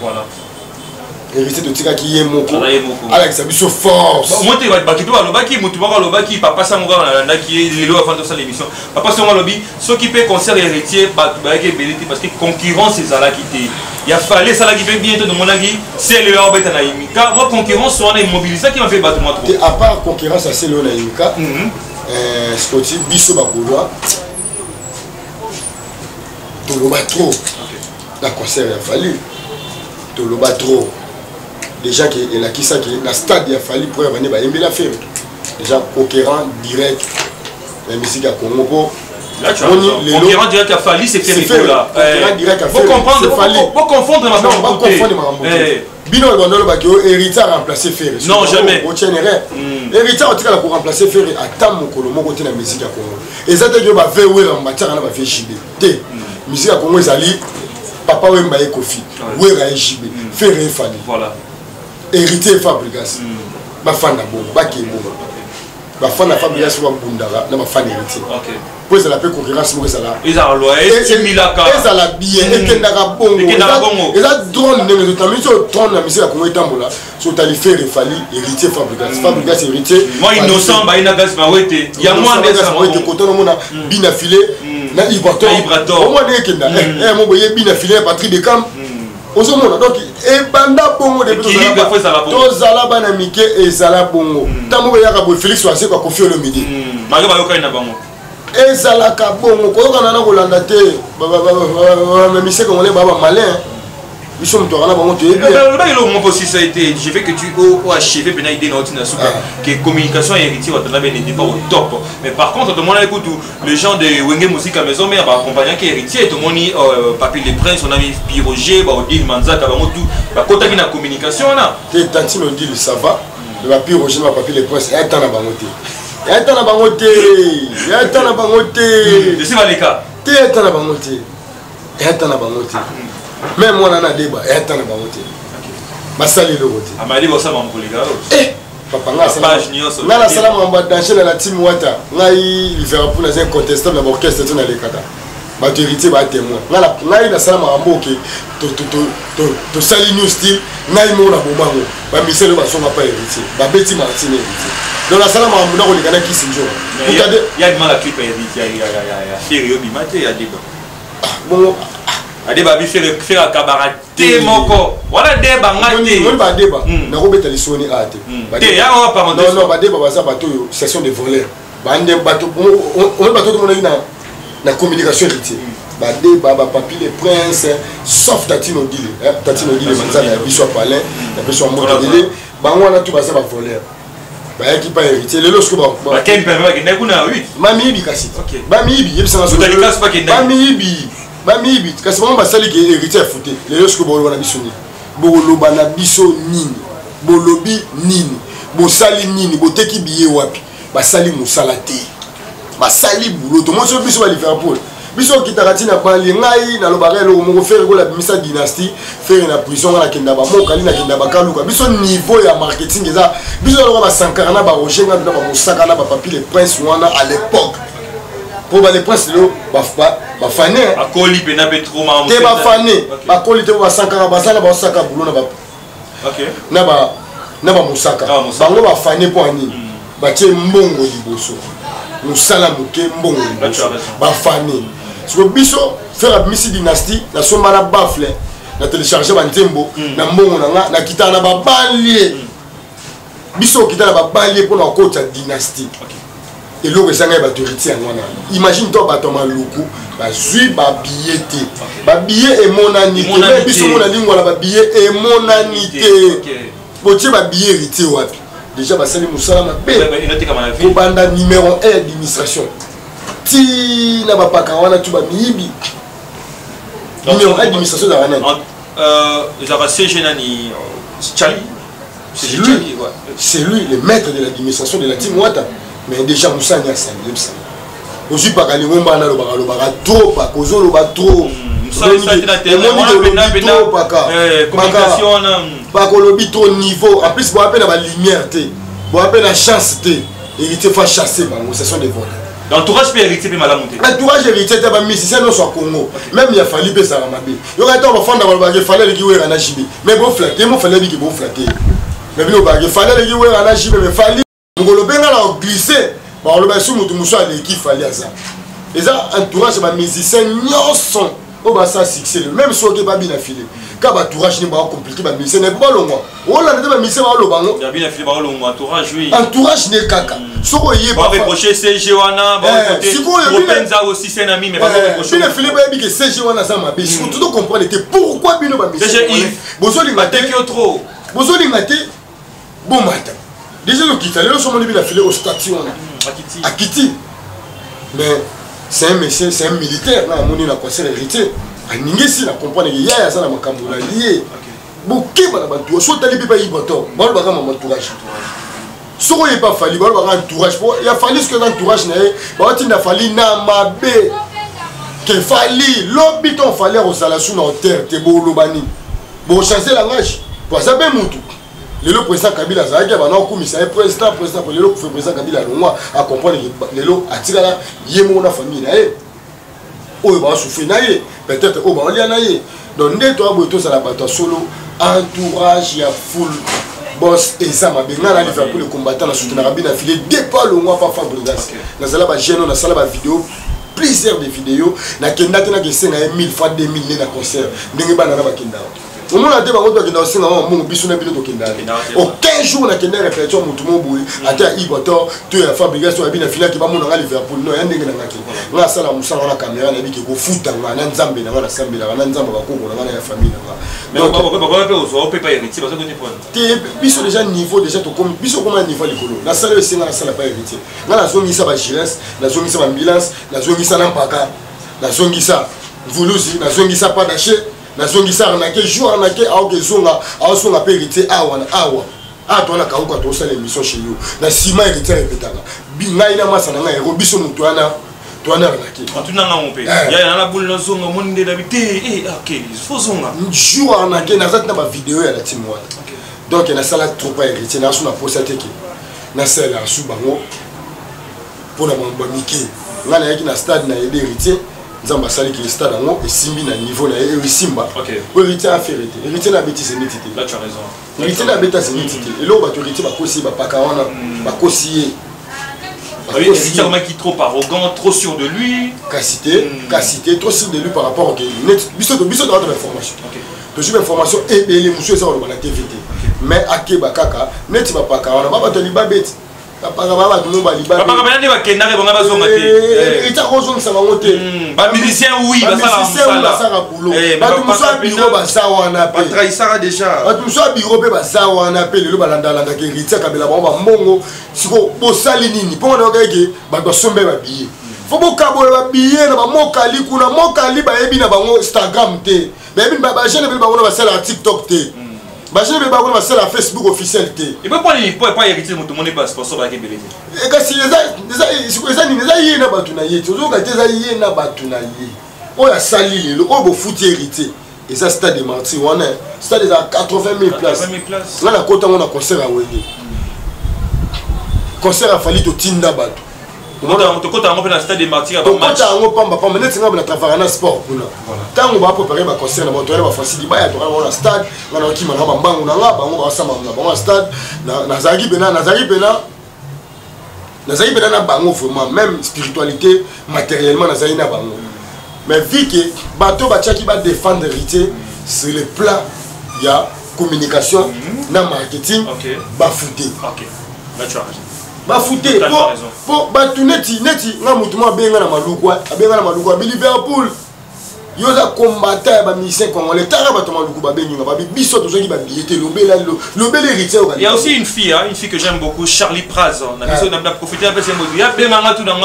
Speaker 2: Héritier totikaki ye moko alakisa biso force.
Speaker 1: Moi te, bato mpe balobaki, motu moko alobaki, papa Sango kaka nalandaki ye lelo avant tosala émission, papa Sango alobi soki mpe concert ya Héritier bato bayaki ebele te parce que concurrence ezalaki te. Ya Fally esalaki mpe bien te, tomonaki sele oyo abeta na Imika, mwa concurrence wana emobilisaki mpe bato mwa trop.
Speaker 2: Te, à part concurrence ya sele oyo na Imika, Scotty, biso bagaulois toloba trop na concert ya Fally, toloba trop déjà ke elakisaki na stade ya Fally po ya bande bayembela Ferre, déjà concurrent direct ya musique ya Congo mpo
Speaker 1: Concurrent direct à Fally, c'est Ferre Gola.
Speaker 2: Concurrent direct à Ferre,
Speaker 1: c'est Fally. Faut confondre
Speaker 2: ma Non, pas confondre makambo te. Bino bando olobaki oyo Héritier a remplacé Ferre.
Speaker 1: Non, jamais.
Speaker 2: Otie une erreur. Héritier otikala ko remplacer Ferre ata mokolo moko te na musique ya Congo. Eza te ke ba ve Wera batiaka na ba ve JB te. Musique ya Congo ezali Papa Wemba ye Kofi, Wera ye JB, Ferre ye Fally.
Speaker 1: Voilà.
Speaker 2: Héritier ye Fabregas. Bafanda bongo, bakee bongo. Bafanda Fabregas fo babundaka na bafanda Héritier. Po ezala mpe concurrence moko ezala
Speaker 1: ezala
Speaker 2: bien, ekendaka bongo, eza drone ndenge ezotami so drone na misiki ya Kongo etambola. So otali Ferre, Fally, Héritier, Fabregas, Fabregas, Héritier.
Speaker 1: Moi Innocent baye na Gaz Mawete, yango wana.
Speaker 2: Gaz Mawete koto nomona bina file na Ibrator, omona ndenge ekenda mo boye, bina file ya Patrick Beckham, ozomona. Donc ebanda bongo depuis tozala bana mike, ezala bongo. Ntango moko eyaka boye, Félix Wazekwa, Koffi Olomide,
Speaker 1: bayokani na bango.
Speaker 2: Ezalaka bongo, koyokana na kolanda te. Bamise congolais baa bamalin, biso moto akana bango toyebi.
Speaker 1: Olobaki eloko moko osisa ete je veux que tu achevé mpena idée na otina suka que communication ya Héritier Watanabe n'était pas au top. Mais par contre tomonaki kutu les gens de Wenge Musique à Maison Mère baaccompagnaki Héritier, tomoni Papi le Prince, on a mis Piroger, baodile Manzaka, bango tout bakotaki na communication wana.
Speaker 2: Te, tantine Odile, ça va, mais bapi Roger na bapapi le Prince, eya ta na bango te, eya ta na bango te, eya ta na bango te.
Speaker 1: Esi baleka.
Speaker 2: Te, eya ta na bango te, eya ta na bango te. Même mwana na deba, eya ta na bango te, basali eloko te.
Speaker 1: Amali bosala makoleka.
Speaker 2: Papa, ngai nasala makambo ya danger na la team Wata. Ngai Liverpool naza incontestable na baorchestre to nalekaka, bato Héritier batémoin. Ngai nasala makambo oke tosali new style, ngai moko na bomango bamisele oyo bazonga pa Héritier, babeti Martine Héritier. Donc nasala makambo nakoleka na kisi nzoka. Bongo.
Speaker 1: Adeba abi Ferre akabaka te moko wana deba nga te.
Speaker 2: Moni badeba, nakobeta lisoni a te.
Speaker 1: Te, yango parenthèse.
Speaker 2: Non, non, badeba baza bato oyo session de voleur, bande bato omoni, bato tomonaki na communication Héritier, badeba, bapapi le Prince, sauf Tatino Odile, Tatino Odile manzala ya biso ya palin ya biso ya mbote dele, bango wana tu baza bavoleur, bayaki pa Héritier. Lelo siko bamiyibi, kasi bamiyibi, yebisanga bamiyibi, bamiyibi, kasi bango basali ke Héritier afute. Lelo siko boloba na biso nini? Boloba na biso nini? Bolobi nini? Bosali nini? Boteki biye wapi? Basali mosala te, basali bulo. Tomoni so biso ba Liverpool, biso okitaka ntina balie. Ngai nalobaka eloko moko, Ferre kola abimisa dynastie, Ferre na prison, ngai nakenda bamokali, nakenda bakaluka. Biso niveau ya marketing eza biso naloka basankara na baroger ngandu na bamosaka na bapapi le Prince wana à l'époque, mpo ba le Prince lelo bafane
Speaker 1: bakoli mpena mpe trop.
Speaker 2: Te, bafane bakoli te, po basankara baza na basaka bulo na bamosaka, bango bafane. Mpo ya nini? Batie mbongo liboso, mosala moke, mbongo liboso, bafane. Siko biso Ferre abimisi dynastie, nasomba na baffle, na télécharge banzembo na mbongo na nga, nakitaka na babanlieue. Biso okita na babanlieue mpona kokota dynastie, eloko ezangai bato Héritier yango wana. Imagine to bato ya Maluku bazwi babillet te, babillet emonani te. Me biso mona lingwala, babillet emonani te. Botie babillet Héritier wapi? Déjà basali mosala mabe kobanda numéro 1 administration ti na bapaka wana tu bamiyibi. Numéro 1 administration ezalaka nani?
Speaker 1: Ezalaka CG nani? Charlie.
Speaker 2: C'est lui, c'est lui le maître de l'administration de la team Wata. Mais déjà mosani asali, yebisa ozwi paka lingomba wana, alobaka alobaka trop, paka ozoloba trop, omoni trop paka paka olobi trop niveau. En plus boya mpe na balumière te, boya mpe na chance te. Héritier fa chasser bango, ce sont des voleurs.
Speaker 1: Entourage mpe héritier mpe malamu te.
Speaker 2: Entourage héritier te, bamusicien nyonso ya Congo, même ya Fally mpe ezalaka mabe. Yoka ntango bafanda balobaka Fally aleki Wera na JB, mais boflatte mo Fally abiki, boflatte, mais bino balobaka Fally aleki Wera na JB, mais Fally mokolo mpe nga na glisse, baloba esu motu mosusu aleki Fally aza. Eza entourage ya bamusicien nyonso oyo basala succès lelo, même soki babina file ka baentourage nde bakomplike bamusicien na balongwa, olanda te, bamusicien baoloba ngo entourage nde kaka soki oyebasikoyobina file bayebi ke CG wana aza mabe. Siko toto comprendre te pourquoi bino bamusicien bozolinga te, bozolinga te bomata déjà lokita lelo. Somoni bina file ostati wana akiti, mais c'est un monsieur, c'est un militaire. Na amoni na concert héritier aningisi, na comprendre ke yaya aza na makambo na ye. Bokeba na bato. So otali mpe bayibato balobaka mama entourage. Soki oyebi Fally, balobaka entourage po ya Fally. Soki eza entourage na ye, baotinda Fally na mabe ke Fally lobi to Fally akozala su na hotel te. Boloba nini? Bochange langage po aza mpe mutu. Lelo président Kabila azalaki, bana okumisa ye président, président. Lelo président Kabila alongwa, acomprendre ke lelo atikala ye moko na famille na ye oyo baosouffrir na ye, peut-être oyo baolia na ye. Donc nde toya boye, tozala bato ya solo. Entourage ya full boss eza mabe. Ngai na Liverpool combattant, na soutenaka bino na file depuis alongwa pa Fabregas. Nazala bajeune oyo nasala bavideo, plusieurs de vidéo. Nakenda te, nakesenga ye 1000 fois 2000 nde na concert ndenge bana na bakendaka. Omona te, bango bakenda kosenga bango mbongo, biso na bino tokenda te. Aucun jour nakenda répétition motu mo boye, ata ya Ibator to ya Fabregas to ya bina filaki, bamona nga Liverpool. No ya ndenge na nga te. Nga asala mosala na caméra, nayebi ke kofuta nga na Nzambe na nga, nasambelaka na Nzambe, bakoko na nga na ya famille na nga. Te, biso déjà niveau, déjà tokomi, biso okoma na niveau ya likolo. Nasala oyo esenga nasala pa héritier. Nga nazongisa bagires, nazongisa baambulance, nazongisa na mpaka, nazongisa mvuluzi, nazongisa padache, nazongisa arnake jour arnake aoke ezonga, aozonga mpe héritier awa na awa awa towana kauka, tozosala émission chez yo na nsima. Héritier répétaka ngai na masa na ngai ero biso moto wana towana arnake.
Speaker 1: Atunanga ngo mpe yaya na bulu, nazonga omoni nde nabi te, ok, faut zonga.
Speaker 2: Jour arnake naza tina bavideo ya la team wana. Donc nasala trop pa héritier, naso na posa te ke nasalela su bango mpona mambo ya mike. Ngai nayaki na stade na yede héritier, Nzambe asaliki stade yango esimbi na niveau na ye oyo esimba. Oyo héritier afere te, héritier na abeti Zénith te, héritier na abeta Zénith te. Eloko bato héritier bakosi ye, bapaka wana bakosi ye.
Speaker 1: Héritier trop arrogant, trop sûr de lui.
Speaker 2: Kasi te, kasi te, trop sûr de lui par rapport ke net biso biso toza na information, tozwi bainformation ebele mosusu eza koloba na TV te. Mais akeba kaka neti bapaka wana, babato ya libabe ti bapaka ba bato mo
Speaker 1: balibapaka bana nde bakendaka bango bazonga te.
Speaker 2: Eta kozongisa bango te.
Speaker 1: Bamusicien, oui.
Speaker 2: Basalaka boulot. Bato mosusu ya biro baza wana
Speaker 1: mpe batrahisaka déjà.
Speaker 2: Bato mosusu ya biro mpe baza wana mpe lelo balandalandaka héritier, akabela bango bambongo. Siko bosali nini mpo wana yoka eke bato basombe babillet, fo bokabola babillet na bamokali kuna. Mokali bayebi na bango Instagram te, bayebi bajeune ebele bango na basalaka TikTok te, bajeune ebele bango na basalaka Facebook officiel te.
Speaker 1: Epe moto moni basponsor bayaki ebele te.
Speaker 2: Kasi eza nini? Eza ye na bato na ye te, ozoyoka te, eza ye na bato na ye oyo asali lelo oyo bofuti héritier. Eza stade de Martyr wana, stade eza 80 000 place. Nga nakota ngo na concert ya Wenge, concert ya Fally, totinda bato.
Speaker 1: Tokota yango mpe na stade de Martyr.
Speaker 2: Tokota yango pamba pamba neti nga na travaillaka na sport kuna. Ntango baprépare baconcert na bango, toyana bafrancis libaya, tokana bango na stade. Nga na okima na bambangu na nga, bango basamba na bango na stade. Nazalaki pena, nazalaki pena, nazalaki pena na bango vraiment, même spiritualité, matériellement nazalaki na bango. Mais vu que bato batiaki badéfendre héritier sur le plan ya communication na marketing, bafute bafute po bato neti neti nga motu mo abenga na Maluku, abenga na Maluku, abi Liverpool, yo oza combattant ya bamusicien congolais. Tala bato Maluku babengi nga, babi biso tozwaki babillet te, lobela, lobela héritier.
Speaker 1: Il y a aussi une fille, hein, une fille que j'aime beaucoup, Charlie Praz. On a ah. On a profité un peu, c'est moi. Il y a bien tout dans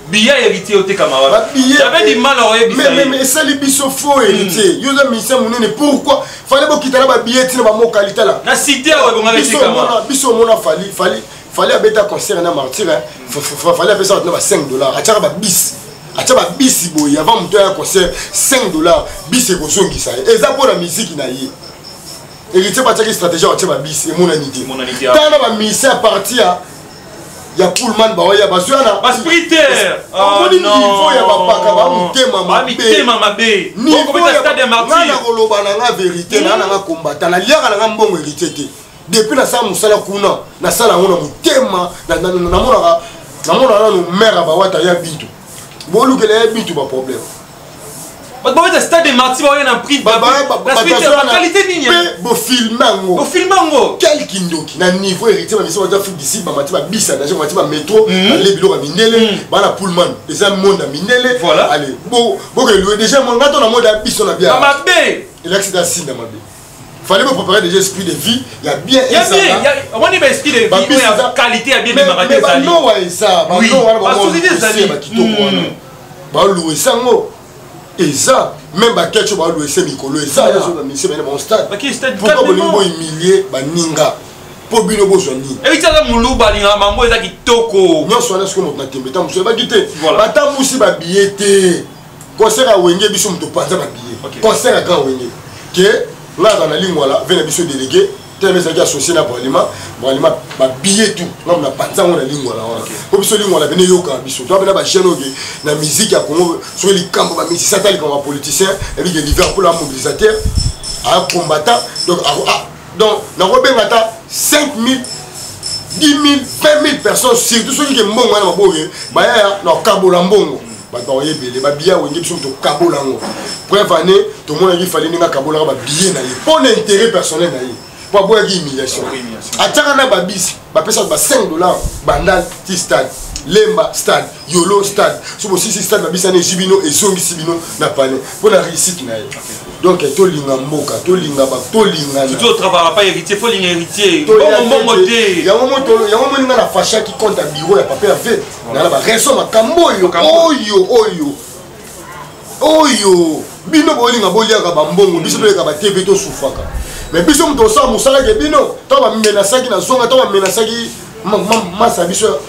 Speaker 1: billet héritier otekama wapi? J'avais du mal à oyebisa.
Speaker 2: Mais esali biso faux. Héritier, yo oza musicien monene, pourquoi fallait bokita na babillet ntina bamokali? Tala
Speaker 1: na cité awa ebongaka
Speaker 2: etekama. Biso omona Fally, Fally, Fally abeta concert na Martyr, Fally apesa bato na ba 5 $, atiaka babisi, atia babisi boye avant moto aya concert, 5 $ bisi ekozongisa ye. Eza mpo na miziki na ye. Héritier batiaki stratégie, atia babisi, emonani te. Tala na bamusicien ya parti ya Ya Pullman baoya bazwa na
Speaker 1: basprinter.
Speaker 2: Omoni niveau ya bapaka ba motema
Speaker 1: mabe, mabe.
Speaker 2: Niveau na koloba na nga vérité, na nga combattant, naliaka na nga mbongo héritier te. Depuis nasala mosala kuna, nasala yango na motema. Namonaka, namonaka nanu mare ya bawata ya Bintu, bolukela ya Bintu baproblème.
Speaker 1: Bato babeta Stade de Martyr, baoya na prix qualité nini?
Speaker 2: Mpe bofilme yango.
Speaker 1: Bofilme yango.
Speaker 2: Quel kindoki na niveau héritier! Bamisi baza Afrique du Sud, bamati babisa danger, bamati bamétro, bale biloko ya mindele, bana Pullman, eza monde ya mindele. Allez, bokelue déjà nga to na monde ya biso na bia
Speaker 1: mabe.
Speaker 2: Elakisi da sinda mabe. Fallait me préparer déjà esprit de vie ya bien.
Speaker 1: Omoni ba esprit de vie ya qualité ya bien.
Speaker 2: Mais banowa eza banowa wana, bakitoko wana balouer sango, eza même baketch balouer se mikolo, eza yazo bamisi bene bon stade. Pourquoi bolingi bohumilie baninga mpo bino bozwa nini?
Speaker 1: Ebiti aza moluba, alingaka mambo eza kitoko.
Speaker 2: Nyonso wana sikoyo moto na tembe ta mosu oyebaki te, batambusi babiye te. Concert ya Wenge, biso moto panza babiye concert ya grand Wenge ke nga aza na Lingwala ve na biso délégué telema ezalaki associé na Bralima. Bralima babillet tout, nga na panza yango na Lingwala wana, po biso Lingwala pene eyokaka biso to apena bajeune oke na musique ya Congo. Soki likambo bamusicien, ata likambo ya politicien, ebike Liverpool a mobilisateur, a combattant. Donc nakobenga ata 5000, 10 000, 20 000 personnes, surtout soki ke mbongo wana maboye bayaya na kokabola mbongo, bato bakoyebele babiya Wenge. Biso tokabola yango. Preuve année tomonaki Fally ndenge akabolaka babillet na ye mpo na intérêt personnel na ye, mpo aboyaki humiliation. Atiaka na babisi, bapesaka ba 5 $, Bandal ti stade, Lemba stade, Yolo stade. So bosisi stade, babisani ezwi bino, ezongisi bino na palais mpo na réussite na ye. Donc tolinga mboka, tolinga, tolingana.
Speaker 1: Surtout otravaillera pas héritier, faut linga héritier, mbongo mbongo te.
Speaker 2: Yango moninga na fashaki compte ya bureau ya papa Hervé na baraison makambo oyo oyo oyo oyo bino bolinga boliaka bambongo, biso toleka batv, tosufaka. Mais biso moto osala mosala ke bino to bamenasaki na zonga, to bamenasaki masa biso,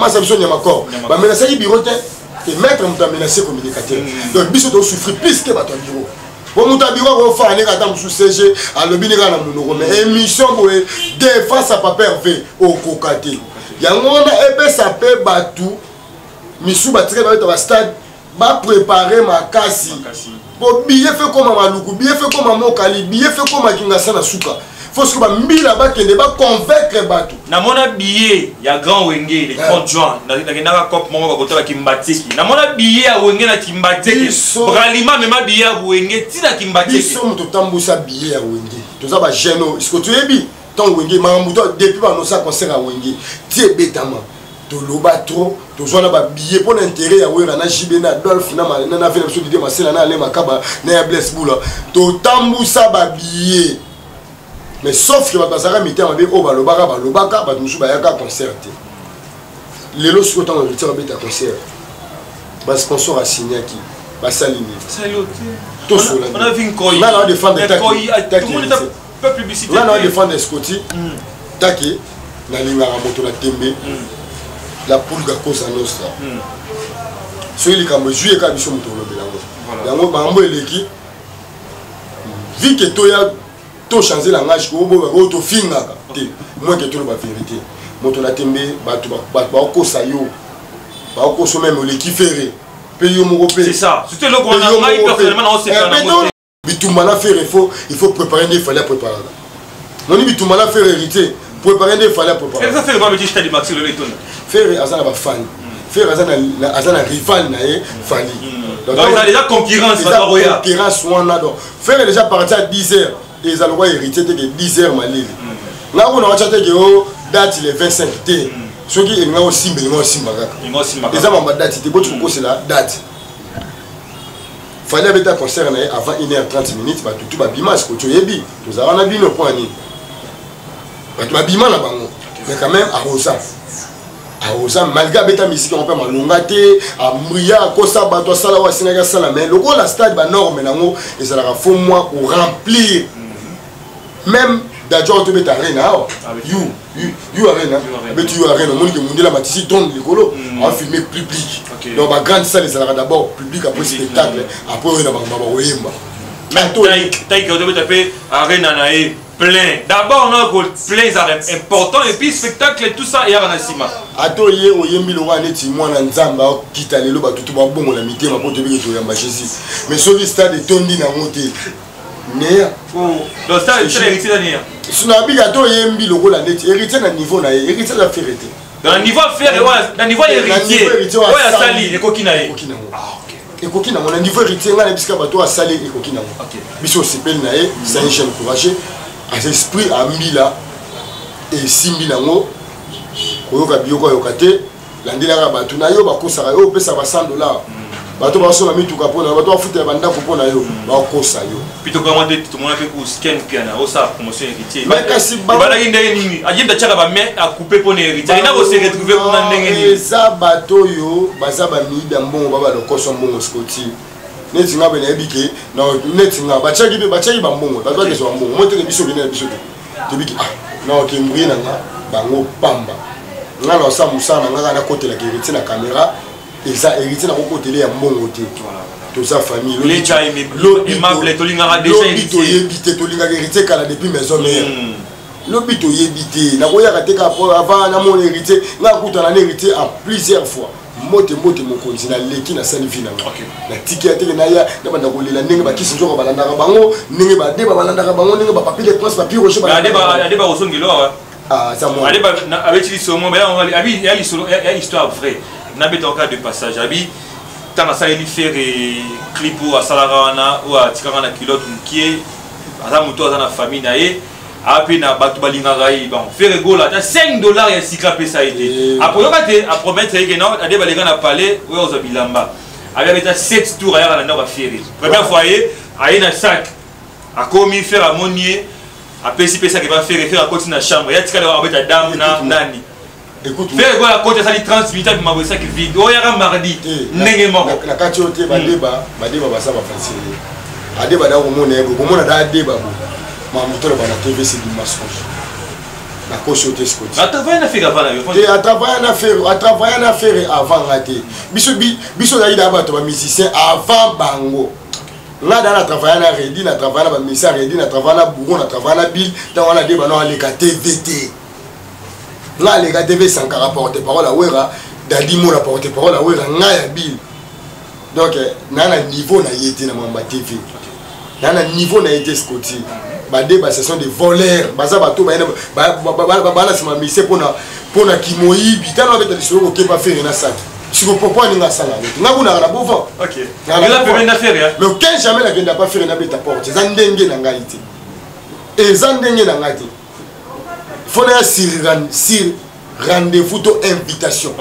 Speaker 2: masa biso Nyamakor, bamenasaki bureau te te, maître moto amenace communicateur. Donc biso tosouffrir plus ke bato ya bureau, po moto ya bureau akofaa ndenge ata mosusu CG alobi ndenge na monoko, mais émission boye, défense ya papa Hervé, okoka te. Yango wana epesa mpe bato misu batikali babeta bastade, baprépare makasi, po billet fe koma Maluku, billet fe koma Mokali, billet fe koma Kingasa na suka. Fo soki bambila bakende baconvaincre bato.
Speaker 1: Namona billet ya grand Wenge le 30 juin, nakendaka cop moko bakotala Kimbateki, namona billet ya Wenge na Kimbateki. Bralima mema billet ya Wenge ntina Kimbateki.
Speaker 2: Biso moto totambusa billet ya Wenge, toza bajeune oyo siko toyebi ntango Wenge makambo to depuis banosa concert ya Wenge ti ebetama, toloba trop, tozwa na babillet mpo na intérêt ya Wera na JB na Adolphe na ve na biso Didie Masela na Ale Makaba na ya Blaise Bula. Totambusa babillet, mais sauf ke bato bazalaka mitema mabe oyo balobaka, balobaka, bato mosusu bayaka concert te. Lelo sikoyo ntango héritier babeta concert, basponsor asignaki, basali nini? Tosola nga na défendre, nga na défendre Scoti take. Nalingaka moto na tembe, la pulga cosa nostra. Soki likambo ezwi eka biso, moto olobela yango, yango makambo eleki vi ke toya tochange langage, oyo tofingaka te, moins ke toloba vérité. Moto na tembe, bato bakokosa yo, bakokosa meme oleki Ferre mpe yo moko mpe. Bitumba na Ferre, il faut préparer nde Fally apréparaka. Moni bitumba na Ferre, héritier, préparer nde Fally apréparaka. Ferre aza na bafani, Ferre aza na rival na ye Fally.
Speaker 1: Concurrence
Speaker 2: wana. Donc Ferre déjà parti à 10 heures, eza lokwa héritier te ke 10 heures malili nga kuna watya te ke o date le 25 te. Soki elinga osimba, elinga osimba kaka, eza mamba date te. Boti kokosela date. Fally abeta concert na ye avant 1 heure 30 minutes, bato tu babima. Sikoyo toyebi tozala na bino mpo ya nini bato babima na bango, mais quand même arosa, arosa malgré abeta misiki yango mpe malonga te, amria akosa bato, asala oyo asengaki asala. Mais lokola stade banorme nango ezalaka fo mwa koremplir, même Dadju tobeta Arena awa, yu yu Arena abeti yu Arena, omoni ke mundela matisi drone likolo, afilme public. Donc bagrande salle ezalaka d'abord public, après spectacle, après oyo na makambo bakoyemba.
Speaker 1: Taika tobeta mpe Arena na ye. Plein d'abord na ko plein eza important et puis spectacle, tout ça eyaka na nsima.
Speaker 2: Ata oye oyembi lokola neti mwana Nzambe akita lelo, bato to babongola mitema mpo toyebi ke toyamba Jésus, mais soki stade etondi nango te, neya.
Speaker 1: Donc stade Héritier eza neya.
Speaker 2: Nabiki, ata oyembi lokola neti Héritier na niveau na ye, Héritier aza Ferre te.
Speaker 1: Dans niveau Ferre, na niveau Héritier oyo asali, ekoki na ye.
Speaker 2: Ekoki nango, ekoki nango na niveau Héritier. Ngai na bisika bato asali, ekoki nango. Biso osepeli na ye, c'est un jeune courageux, aza esprit ambila esimbi nango. Koyoka biloko ayoka te, landelaka bato na yo bakosaka yo, opesaka ba 100 $, bato basomba mituka mpo na yo, bato bafutela bandako mpo na yo, bakosa yo.
Speaker 1: Pito kama te, tomona mpe ku Ken Piana osala promotion Héritier.
Speaker 2: Mais kasi
Speaker 1: Ebandaki ndenge nini? Ayembi atiaka bamain acoupe mpo na Héritier, akenda kose retrouver kuna ndenge nini?
Speaker 2: Eza bato oyo baza bamiyibi ya mbongo, ba balokoso mbongo. Scoti neti nga mpe nayebi ke neti nga batiaki mpe batiaki bambongo, bato bakezwa bambongo mo teke biso okende na biso te, tobiki ah na okembrie na nga bango pamba. Nga na osala mosala na nga kaka nakotelaka Héritier na caméra, eza Héritier nakokotele ya mbongo te, toza famille.
Speaker 1: Tolingaka déjà.
Speaker 2: Lobi toyebi te, tolingaka Héritier kala depuis Maison Mère. Lobi toyebi te, nakoyaka te kaka avant namona Héritier. Nga akutana na Héritier en plusieurs fois. Mbote, mbote mokonzi, naleki, nasali vie na nga, natiki ya teke naya nabanda kolela ndenge bakisi nzoka balandaka bango, ndenge badeba balandaka bango, ndenge bapapi le Prince, Papi Roger.
Speaker 1: Ade bakosongelo awa.
Speaker 2: Aza mwana.
Speaker 1: Ade abeti lisolo mo abi ya lisolo ya histoire vraie, nabeta kaka de passage. Abi ntango asaleli Ferre clip oyo asalaka wana, oyo atikaka na culotte mokie, aza moto aza na famille na ye, ape na bato balingaka ye. Bon, Ferre Gola ata 5 $ ya sika apesa ye te, akoyoka te, apromettre ye ke non, ade balenga na palais oyo azwa bilamba. Abi abeta 7 tour, ayaka na ndako ya Ferre première fois, ye aye na sac, akomi, Ferre amoni ye, apesi mpe sac epa Ferre. Ferre akoti na chambre, ye atikali abeta dame na nani. Ferre Gola akoti, asali 30 minutes, abima boye, sac vide. Oyo yaka mardi ndenge moko.
Speaker 2: Na kati oyo te, badeba, badeba baza bafansile. Adeba da komona ye boye, komona da adeba bo makambo toloba na TV, c'est du mensonge. Nakosi yo te, Scoti.
Speaker 1: Atravaille na Ferre avant na yo?
Speaker 2: Te, atravaille na Ferre, atravaille na Ferre avant nga te. Biso biso ozalaki da bato bamusicien avant bango. Nga da na travaille na Redi, na travaille na bamusicien Redi, na travaille na Bouro, na travaille na Bill. Ntango wana adeba no aleka TV te. Nga aleka TV, Sankara porte parole awera, Dadi Mola porte parole awera, nga ya Bill. Donc naa na niveau na ye te na makambo ya TV, naa na niveau na ye te. Scoti, badeba, ce sont des voleurs, baza bato bana nsima mise mpona kimoyibi. Tala, babeta lisolo kokepa Ferre na saki siko. Pourquoi aninga asala yango te? Nga kunaka na bovan, mais aucun jamais nakenda pa Ferre nabeta porte. Eza ndenge na ngai te, eza ndenge na ngai te. Fo naya sur rendez-vous to invitation.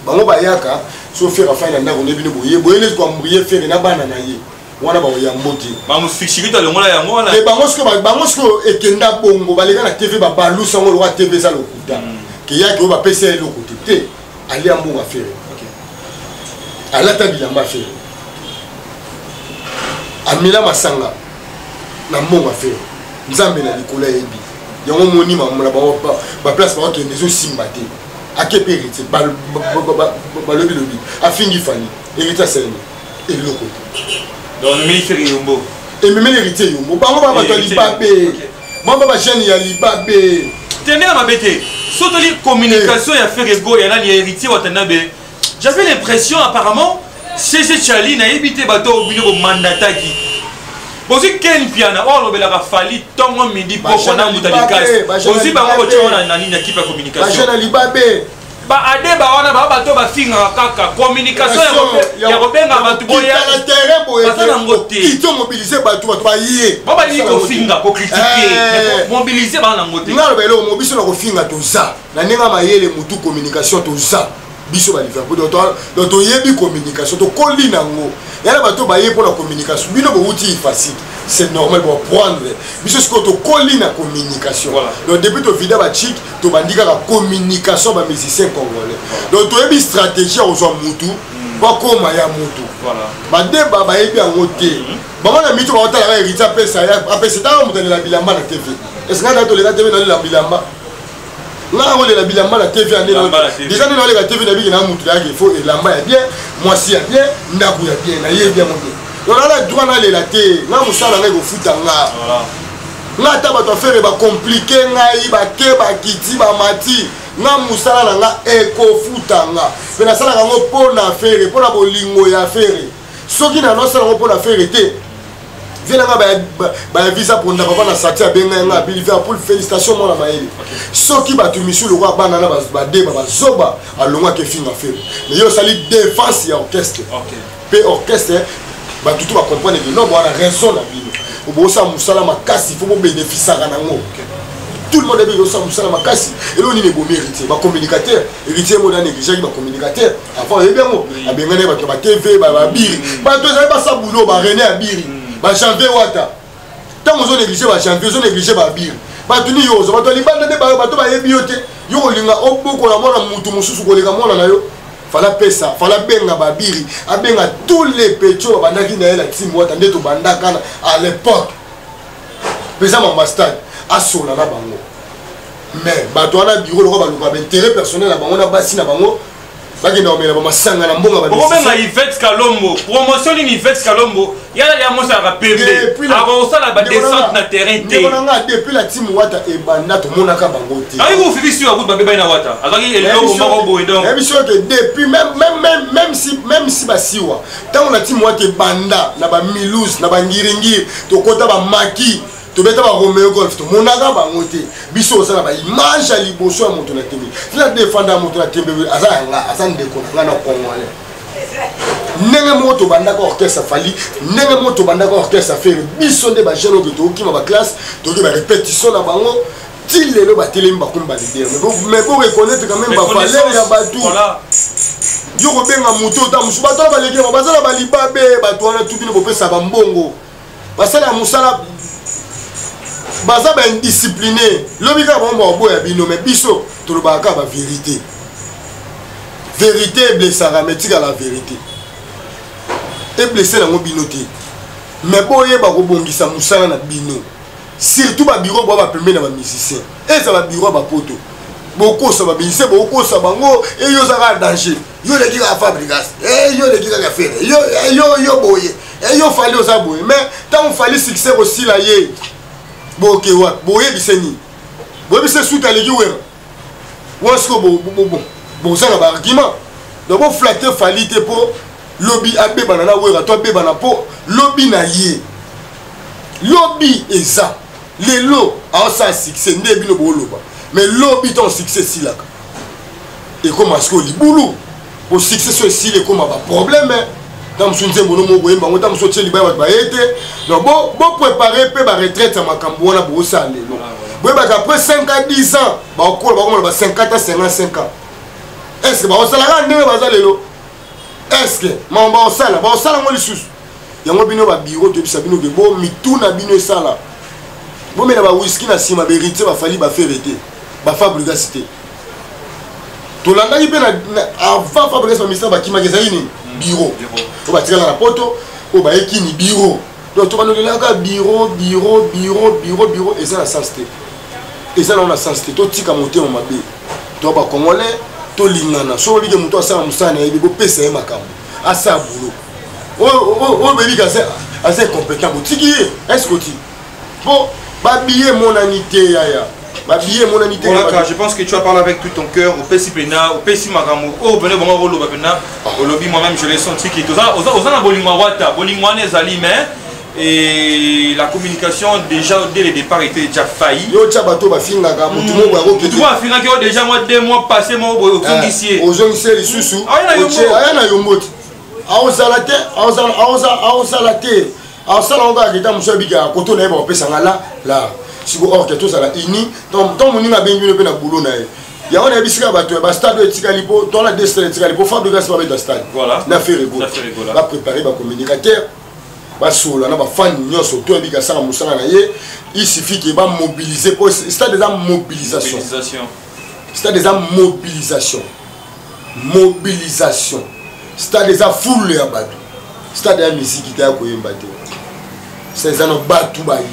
Speaker 2: Bango bayaka so Ferre afai na ndako nde bino boye boye neti koambrie Ferre na bana na ye wana, bakoyambo te.
Speaker 1: Bamofikishikito alongola yango wana.
Speaker 2: Te, bango sikoyo, bango sikoyo ekenda bongo, baleka na TV, babalusa yango lokola TV eza lokuta, keyaki oyo bapesa ye eloko te. Te, alia mbongo Ferre, alata bilamba Ferre, amela masanga na mbongo Ferre. Nzambe na likolo ayebi yango. Moni na bango baplace bakokende ezosimba te. Ake mpe Héritier balobi lobi afingi Fally, Héritier asalemi eloko te.
Speaker 1: Donc ememeli Ferre yombo.
Speaker 2: Ememeli Héritier yombo. Bango baa bato ya libabe, bango ba bajeune ya libabe.
Speaker 1: Te, ndenge mabe te. So toli communication ya Ferre Gola, ya nani, ya Héritier Watanabe, j'avais l'impression apparemment CG Chali nayebi te, bato oyo bino bomandataki, bozwi Ken Piana oyo alobelaka Fally ntongo midi poko na mbuta likasi, bozwi bango botia wana na nini, na kipe ya communication.
Speaker 2: Bajeune ya libabe.
Speaker 1: Ba adeba wana baa bato bafingaka kaka. Communication ya kobenga bato
Speaker 2: boyabaza
Speaker 1: nango te.
Speaker 2: Mobilize bato, bato baye.
Speaker 1: Ba balingi kofinga, kocritiquer, mobilize baa nango te.
Speaker 2: Nga aloba eloko mo, biso na kofinga toza na ndenge ya mayele mutu. Communication toza biso ba Liverpool, donc toyebi communication, tokoli nango. Yana bato baye mpona communication, bino bowuti facile, c'est normal boprendre. Biso sikoyo tokoli na communication. Donc depuis tovida bachik, tobandi kaka communication bamusicien congolais. Donc toyebi stratégie ya kozwa mutu bakoma ya mutu. Badeba bayebi yango te. Bango na mito baotalaka Héritier apesa, apesa. Tanga moto alela bilamba na TV. Est-ce nga tolela TV, nalela bilamba? Nga nakolela bilamba na TV déjà nde naleka TV, nabiki na mutu yaki faut elamba ya bien, mwasi ya bien, ndako ya bien, nayebi yango te. Donc nala droit nalela te. Nga mosala ngai kofuta nga. Nga ata bato ya Ferre bacomplike ngai, bake bakiti bamati, nga mosala na nga ekofuta nga mpe nasalaka yango mpo na Ferre, mpo na bolingo ya Ferre. Soki na nasala yango mpo na Ferre te, vie na nga baya visa ponda papa na sati abengai nga abili Liverpool, félicitation mwana mayele. Soki bato misusu lokola bana na badeba bazoba alongwaki efinga Ferre, mais yo osali défense ya orchestre mpe orchestre bato to bacomprendre ke non bwana raison na bino bosala mosala makasi fo bobénéficiaka nango. Tout le monde ayebi osala mosala makasi. Eloko nini ebomi Héritier? Bacommunicateur. Héritier mona négligeaki bacommunicateur avant, oyebi yango, abengani bato ya batv, babiri, bato ezali basa boulot, barene ya biri, bajanvier wata. Ntango ozo néglige bajanvier, ozo néglige babiri, bato nini yo ozwa bato ya libanda nde bato bayebi yo te. Yo kolinga obokola mwana mutu mosusu koleka mwana na yo. Fala pesa, fala benga babiri, abenga tous les petits oyo babandaki na ye na team wata nde tobandaka na à l'époque mpenza mama stade asola na bango. Mais bato wana biro lokola baluka baintérêt personnel na bango na basi na bango, bakenda komela bamasanga na mbongo.
Speaker 1: Okobenga Yvette Kalombo, promotion nini? Yvette Kalombo yala ya mosalaka pembe, akosala badescente na terrain te.
Speaker 2: Ndeko na nga, depuis la team wata ebanda, tomonaka bango te.
Speaker 1: Ayi kofifi sur akuti babebani na wata azalaki eloko moko boye donc.
Speaker 2: Nayebi soki ke depuis même si basiwa, ntango na team wata ebanda na bamilouse na bangiringiri, tokota bamaki, tobeta baromeo golf, tomonaka bango te. Biso oza na baimage ya liboso ya moto na tembe. Tina defanda ya moto na tembe aza ya nga, aza ndeko na nga na congolais. Ndenge moko tobandaka orchestre Fally, ndenge moko tobandaka orchestre Ferre, biso nde bajeune oyo tokokima baclasse, tokoki barépétition na bango ti lelo batelemi, bakomi baleader. Mais bo reconnaître quand même bavaleur ya bato. Yo kobenga moto ota mosusu, bato wana baleki yango, baza na balibabe. Bato wana tu bino bopesa bambongo, basala mosala, baza baindiscipline. Lobi kaka bango bakoboya bino. Mais biso tolobaka kaka bavérité. Vérité eblesaka, mais tikala vérité. Eblese nango bino te, mais boyeba kobongisa mosala na bino, surtout babiro bwa bapembe na bamusicien. Eza babiro ya bapoto, bokosa bamusicien, bokosa bango. Eyo oza kaka danger, yo oleki kaka Fabrigas, yo oleki kaka Ferre, yo boye, yo Fally oza boye. Mais ntango Fally succès kosila ye, boke wapi? Boyebise nini? Boyebise suki aleki Wera wana. Sikoyo boza na baargument, donc boflatte Fally te mpo lobi abebana na Wera to abebana mpo lobi na ye. Lobi eza lelo aosala succès nde bino booloba, mais lobi ntango succès esilaka, ekóma sikoyo libulu po succès so esili, ekóma baproblème. Ntango mosusu nzembo no moko boyemba yango, ntango mosusu otie libaya, bato baye te. Donc boprépare mpe baretraite ya makambo wana boosala lelo. Boyebaka après 5 à 10 ans bakokola, bakomona ba 50 à 55 ans. Est ce que bakosalaka ndenge baza lelo? Est ce que makambo bakosala, bakosala yango lisusu? Yango bino babiro, toyebisa bino ke bo mituna bino esala, bomela bawiski na nsima baheritier, baFally, baFerre te, baFabrigas te. Tolandaki mpe avant Fabrigas, bamista bakimaki, ezali nini? Biro oyo batikala na poto, oyo bayekini biro. Donc tobanolelaka biro, biro, biro, biro, biro eza na sens te, eza nango na sens te. Totika motema mabe, to bacongolais tolingana. So obike moto asala mosala na yebi, bopesa ye makambo asala boulot. Oyo boyebi aza incompétent, botiki ye. Est ce oti po babiye emonani te, yaya, babiye emonani te.
Speaker 1: Voilà, je pense que tu as parlé avec tout ton cœur. Opesi pena, opesi makambo oyo pene bango koloba pena olobi. Moi-même je l'ai senti que oza na bolingo ya wata, bolingo wana ezali, mais et la communication déjà dès le départ était déjà failli.
Speaker 2: Yo tia bato bafingaka motu moko.
Speaker 1: Akokende afingaki oyo déjà moi 2 mois passé moko boye, ozongisi ye.
Speaker 2: Ozongisi ye lisusu, aya na yombo te, aozala te, aozala te, asala ngo kaka kita mosu abikaka koto na ye, bakopesanga la la siko. Or ke tozala uni. Ntango moninga abengi bino mpe na bulo na ye, yango nayebi sika bato ya bastade oyo etikali, mpo tona de stade etikali mpo Fabrigas babeta stade na Ferre Gola, baprépare bacommunicateur, basola na bafani nyonso to yebika asala mosala na ye. Il suffit ke bamobilize mpo stade eza mobilisation, stade eza mobilisation, mobilisation. Stade eza foule ya bato, stade ya misiki te, ya koyemba te. Stade eza na bato baye,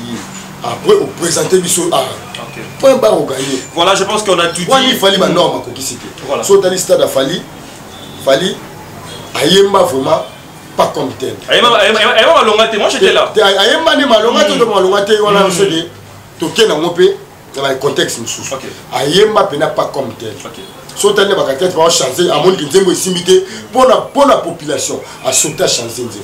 Speaker 2: après oprésente biso art, point barre, oganye.
Speaker 1: Voilà, je pense qu'on a tout dit.
Speaker 2: Wani Fally banorme akokisi te. So otali stade aFally, Fally ayemba vraiment pas comme tel.
Speaker 1: Ayemba malonga te, moi j'étais là.
Speaker 2: Ayemba nde malonga te, to malonga te wana soki. Toke nango mpe na ba contexte mosusu. Ayemba mpena pas comme tel. So otali na bakatete baochange, amoniki nzembo esimbi te mpona population, asote achange nzembo,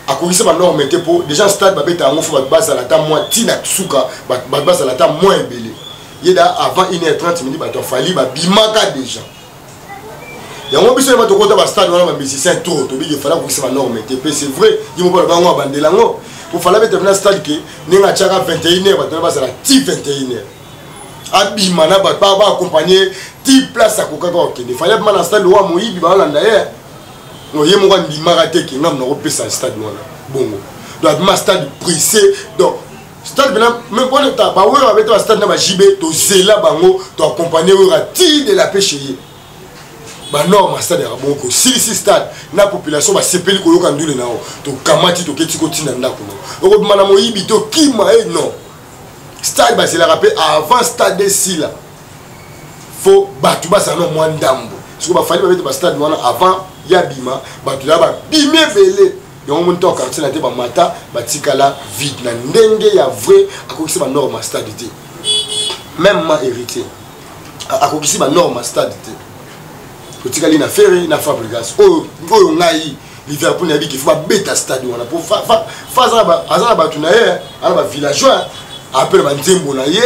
Speaker 2: akokisa banorme te, mpo déjà stade babeta yango, fo bato bazala ata mwa ntina suka, bato bazala ata mwa ebele. Ye da avant 1 heure 30 minutes bato afali babimaka déjà. Yango biso yeba tokota bastade wana, bamusicien trop tobiki, efala akokisa banorme te. Mpe c'est vrai, ye moko aloba yango, abandela yango pofala beta mpena stade ke ndenge atiaka 21 heure, bato wana bazala ti 21 heure, abima na bato baakompagne ti place akokaka kokende. Fali abima na stade lowa moyibi, baolanda ye. No, ye moko andimaka te ke ngambo nakopesa stade wana bongo. Donc abima stade pressé. Donc stade mpena mpona baoyo babeta bastade na bajibe, tozela bango, toaccompagne oyo ti de la pêche ye banorme ya stade yaka bongo. Kosilisi stade na population basepeli koyoka ndule na yo, tokamati toketi kotinda ndako no, okobima na moyibi tokima e non. Stade bazelaka mpe avant stade esila, fo bato bazala na mwa ndambo. Siko bafali babeta bastade wana avant ya bima, bato ya babimi ebele. Yango moni ntango quartier na te bamata batikala vide. Na ndenge ya vrai, akokisi banorme ya stade te. Même ma héritier akokisi banorme ya stade te. Totikali na Ferre na Fabrigas. Oyo oyo ngai Liverpool nayebi kifo babeta stade wana po fa aza na bato na ye, aza na bavillageois, ape na banzembo na ye,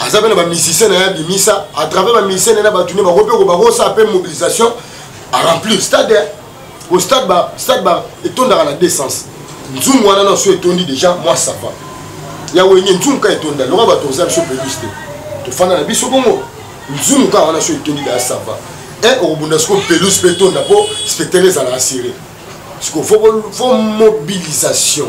Speaker 2: aza mpe na bamusicien na ye abimisa à travers bamusicien na ye na bato ne bango mpe bakosala mpe mobilisation a remplir stade. Po stade ba stade ba etondaka na deux sens. Nzungu wana na so etondi déjà, moi ça va. Ya wenge nzungu ka etonda loka bato oza biso pelouse te, tofanda na biso bongo. Nzungu kaka wana so etondi da, ça va. E okobunda siko pelouse mpe etonda mpo spectacle ezala assuré. Siko fo mobilisation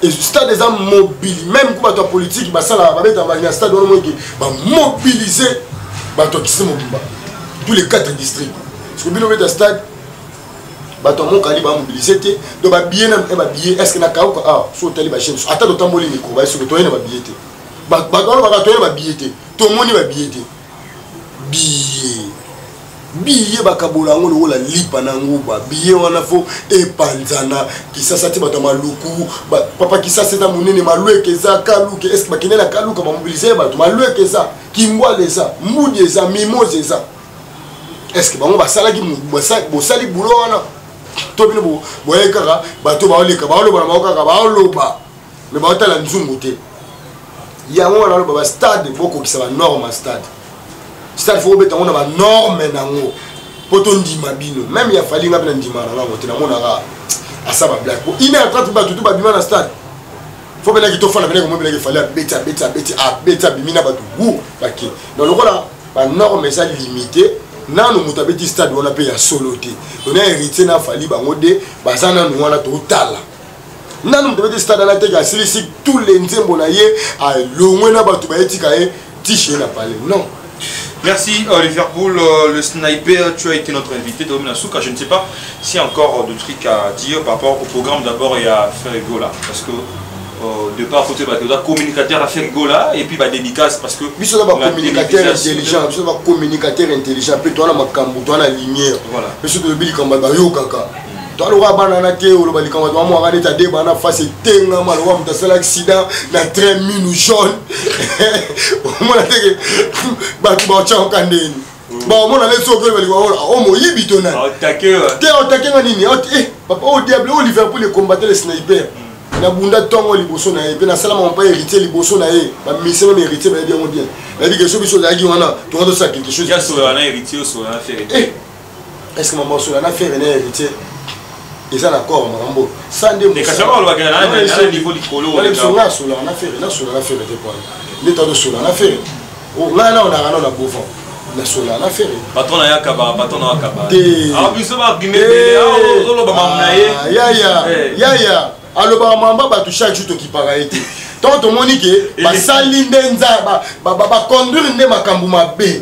Speaker 2: et stade eza mobile. Même ko bato ya politike basalaka, babetaka balinga ya stade wana, moyeke bamobilize bato ya kisi mobimba, tous les quatre districts. Siko bino beta stade, bato ya mokali bamobilize te. Donc babillet na babillet, est ce que na kauka awa so otali bachaine, ata totamboli mikro baye, soki toye na babillet te, bato wana baka toye na babillet te, tomoni babillet te. Billet, biye bakabola yango lokola lipa na nguba. Biye wana fo epanzana Kisasa te, bato ya Maluku. Papa, Kisasa eza monene, Malueke eza, Kaluke. Estce bakende na Kaluka bamobilize bato? Malueke eza, Kingwala eza, Mbudi eza, Mimose eza. Estce bango basalaki, bosali bulo wana to bino boyei kaka bato baoleka, baoloba na bango kaka baoloba, me baotala nzungu te? Yango wana aloba bastade bokokisa banorme ya stade. Stade fo kobeta yango na banorme nango mpo tondima bino. Meme ya Fali, nga mpe na ndima na ngango te, namonaka asa bablake po une heure 30 bato tu babima na stade. Fo mpenaki tofanda mpenaki komobelaki Fali abeti, abeti, abeti, abeti, abimi na bato wu bake. Donc lokola banorme eza limité, nanu moto abeti stade wana mpe ya solo te. Ona Héritier na Fali, bango de baza nanu wana, totala nanu moto abeti stade wana teke asilisi tous les nzembo na ye, alongwe na bato bayetika ye tiche ye na palais non.
Speaker 1: Merci Liverpool, le sniper, tu as été notre invité de Souka. Je ne sais pas s'il y a encore de trucs à dire par rapport au programme d'abord et à Ferregola. Parce que de part côté bah, communicateur à Ferregola et puis bah, dédicace parce que.
Speaker 2: Biso ba communicateur intelligent, biso ba communicateur intelligent, puis toi na makambo, toi na lumière.
Speaker 1: Voilà.
Speaker 2: Biso to bili kamba ba yo kaka. Taloka bana na te oloba likambo bato bamwaka neti adeba na face etengama lokola moto asala accident na train minu jaune. Omona teke bato baotyaka ndeni baomona le soki oyo balinga o moyibi to nani te, otake nga nini papa o diable o Liverpool ecombate le sniper. Nabunda ntongo liboso na ye mpe nasalama mpa Héritier liboso na ye. Bamisie meme Héritier bayebi yango bien, bayebi ke so biso ozalaki wana tonga tosala quelque chose. Est ce que mama osola na Ferre na Héritier eza na corps makambo sa nde nga asolaka na Ferre, nasola na Ferre te pwana nde ta tosola na Ferre. Ngai na onaka nao na bovan, nasola na Ferre.
Speaker 1: Patron na yakaba, patron na yakaba
Speaker 2: te.
Speaker 1: Ah, biso ba argument ebele ozoloba mamu na ye.
Speaker 2: Yaya, yaya alobaka mamba bato chaque jour, tokipaka ye te. Ntango tomoni ke basali nde nza baconduire nde makambo mabe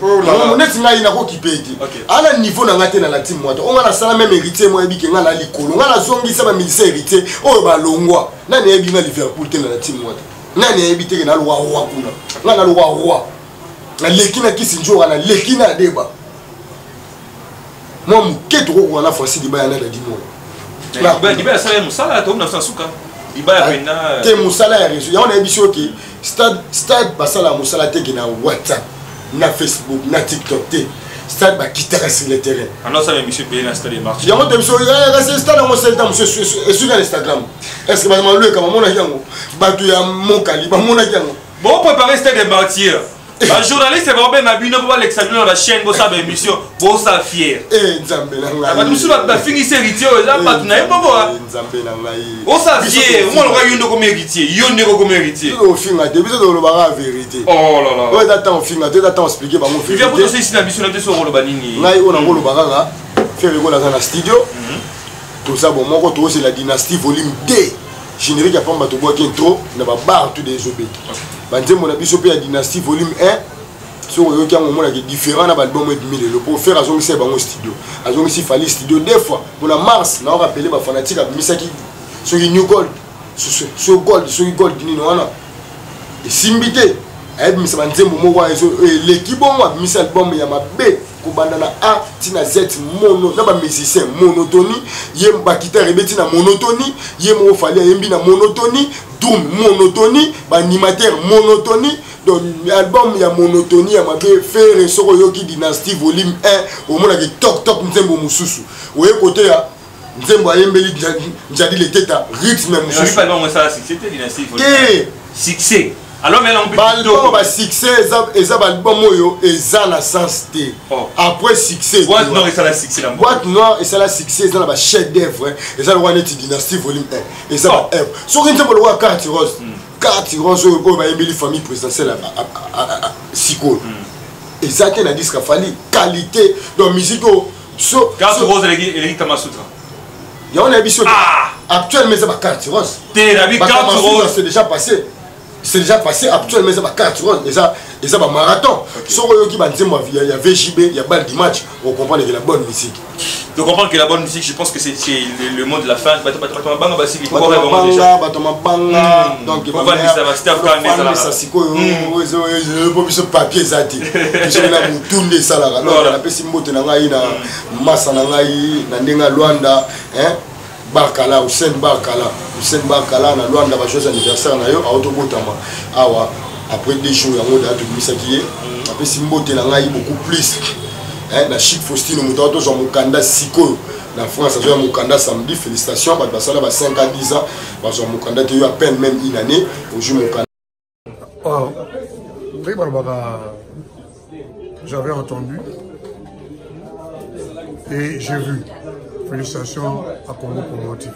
Speaker 2: neti ngai nakokipe te, ala niveau na ngai te na latime mwata oyo ngai nasala. Meme Héritier mo ayebi ke ngai na likolo, ngai nazongisa bamilisa Héritier oyo balongwa. Nani ayebi ngai Liverpool te na latime mwata? Nani ayebi te ke nalokwa roi kuna? Ngai nalokwa roi, naleki na kisi nzoka, naleki na adeba mwa moke, tokokoka na Francis Libaya na Dadi Mola.
Speaker 1: Libaya asala mosala, tokomi na biso na suka. Libaya pena. Euh.
Speaker 2: Te mosala ya réseau. Yango nayebi biso ke stade stade basala mosala te ke na WhatsApp, na Facebook, na TikTok te. Stade bakitaka sur le terrain.
Speaker 1: Alors ça monsieur paye na stade marché.
Speaker 2: Yango te biso kasi stade yango sel ta monsieur esuki na Instagram. Est-ce que ba malueka bamonaki yango? Bato ya Mokali bamonaki yango.
Speaker 1: Bon préparer stade de martyrs. Bajournaliste baobenga bino mpo balekisa bino na bachaîne, bosala baémission, bosala fier.
Speaker 2: Eh, Nzambe na ngai,
Speaker 1: bato mosusu bafingisi héritier oyo eza bato na ye moko.
Speaker 2: Eh, Nzambe na ngai,
Speaker 1: osala fier, omona loka yo nde okomi héritier, yo nde okomi héritier.
Speaker 2: Ofinga te, biso tolobaka vérité.
Speaker 1: Oh là là,
Speaker 2: oyo eza ntango ofinga te, eza ntango explike bango.
Speaker 1: Vérité tosilisi na biso na biso, okoloba nini?
Speaker 2: Ngai oyo nakoloba kaka, Ferre Gola aza na studio, toza bomoko, tozela Dynastie volume 2. Générique ya pamba, tobwaki intro na babar tout de ezobeta banzembo na biso mpe ya Dynastie volume 1. Soki oyoki yango, omonaki différent na baalbum ebimi lelo, mpo Ferre azongisi bango studio, azongisi Fally studio deux fois. Mpona mars, na orapele bafanatique, abimisaki soki New Gold, so Gold, soki Gold nini wana esimbi te, ayebimisa banzembo moko eleki bongo, abimisi album ya mabe kobanda na A ti na Z, mono na bamusicien monotonie, ye baguitare ebeti na monotonie, ye moko Fally ayembi na monotonie, drum monotonie, baanimateur monotonie. Donc album ya monotonie ya mabe. Ferre, soki oyoki Dynastie volume 1, omonaki tok tok nzembo mosusu oye kote ya nzembo ayembeli Njadi Leteta, rythme mosusu
Speaker 1: te. Succès. Alors
Speaker 2: baalbum basuccès eza baalbum oyo eza na sens te. Après succès,
Speaker 1: Boîte Noire esala succès. Na
Speaker 2: Boîte Noire esala succès, eza na bachef d'œuvre, eza lokwa neti Dynastie volume 1, eza ba œuvre. Soki nzembo lokwa Carte Rose, Carte Rose oyo bayembeli famille présidentielle sikoyo, eza te na disque a Fally. Qualité, donc musique oyo
Speaker 1: so Carte Rose eleki Kamasutra.
Speaker 2: Yango nayebi biso, actuellement eza bacarte rose.
Speaker 1: Te, nabi Carte Rose.
Speaker 2: C'est déjà passé, c'est déjà passé. Actuellement eza bacarte rose, eza bamarathon. Soki oyoki banzembo ya VJB, ya balle du match, ocomprendre que la bonne musique.
Speaker 1: De comprendre que la bonne musique, je pense que c'est le mot de la fin. Bato mabanga basili.
Speaker 2: Mabanga, bato mabanga, donc
Speaker 1: vandisa
Speaker 2: sikoyo po biso papier eza te, biso na motu nde esalaka. Donc napesi mbote na ngai na masa na ngai na ndenge ya Lwanda, Barkala Hussein, Barkala Hussein, Barkala na Lwanda, bajoyeux anniversaire na yo. Aotobotama awa après 2 jours, yango daa tobimisaki ye. Napesi mbote na ngai beaucoup plus na Chic Faustino, moto aotozwa mokanda sikoyo na France, azwa mokanda samedi. Félicitation. Bato basala ba 5 à 10 ans bazwa mokanda te, yo à peine même une année ozwi mokanda.
Speaker 11: Oh, ndenge balobaka, j'avais entendu et j'ai vu. Félicitations à Congo Promo TV.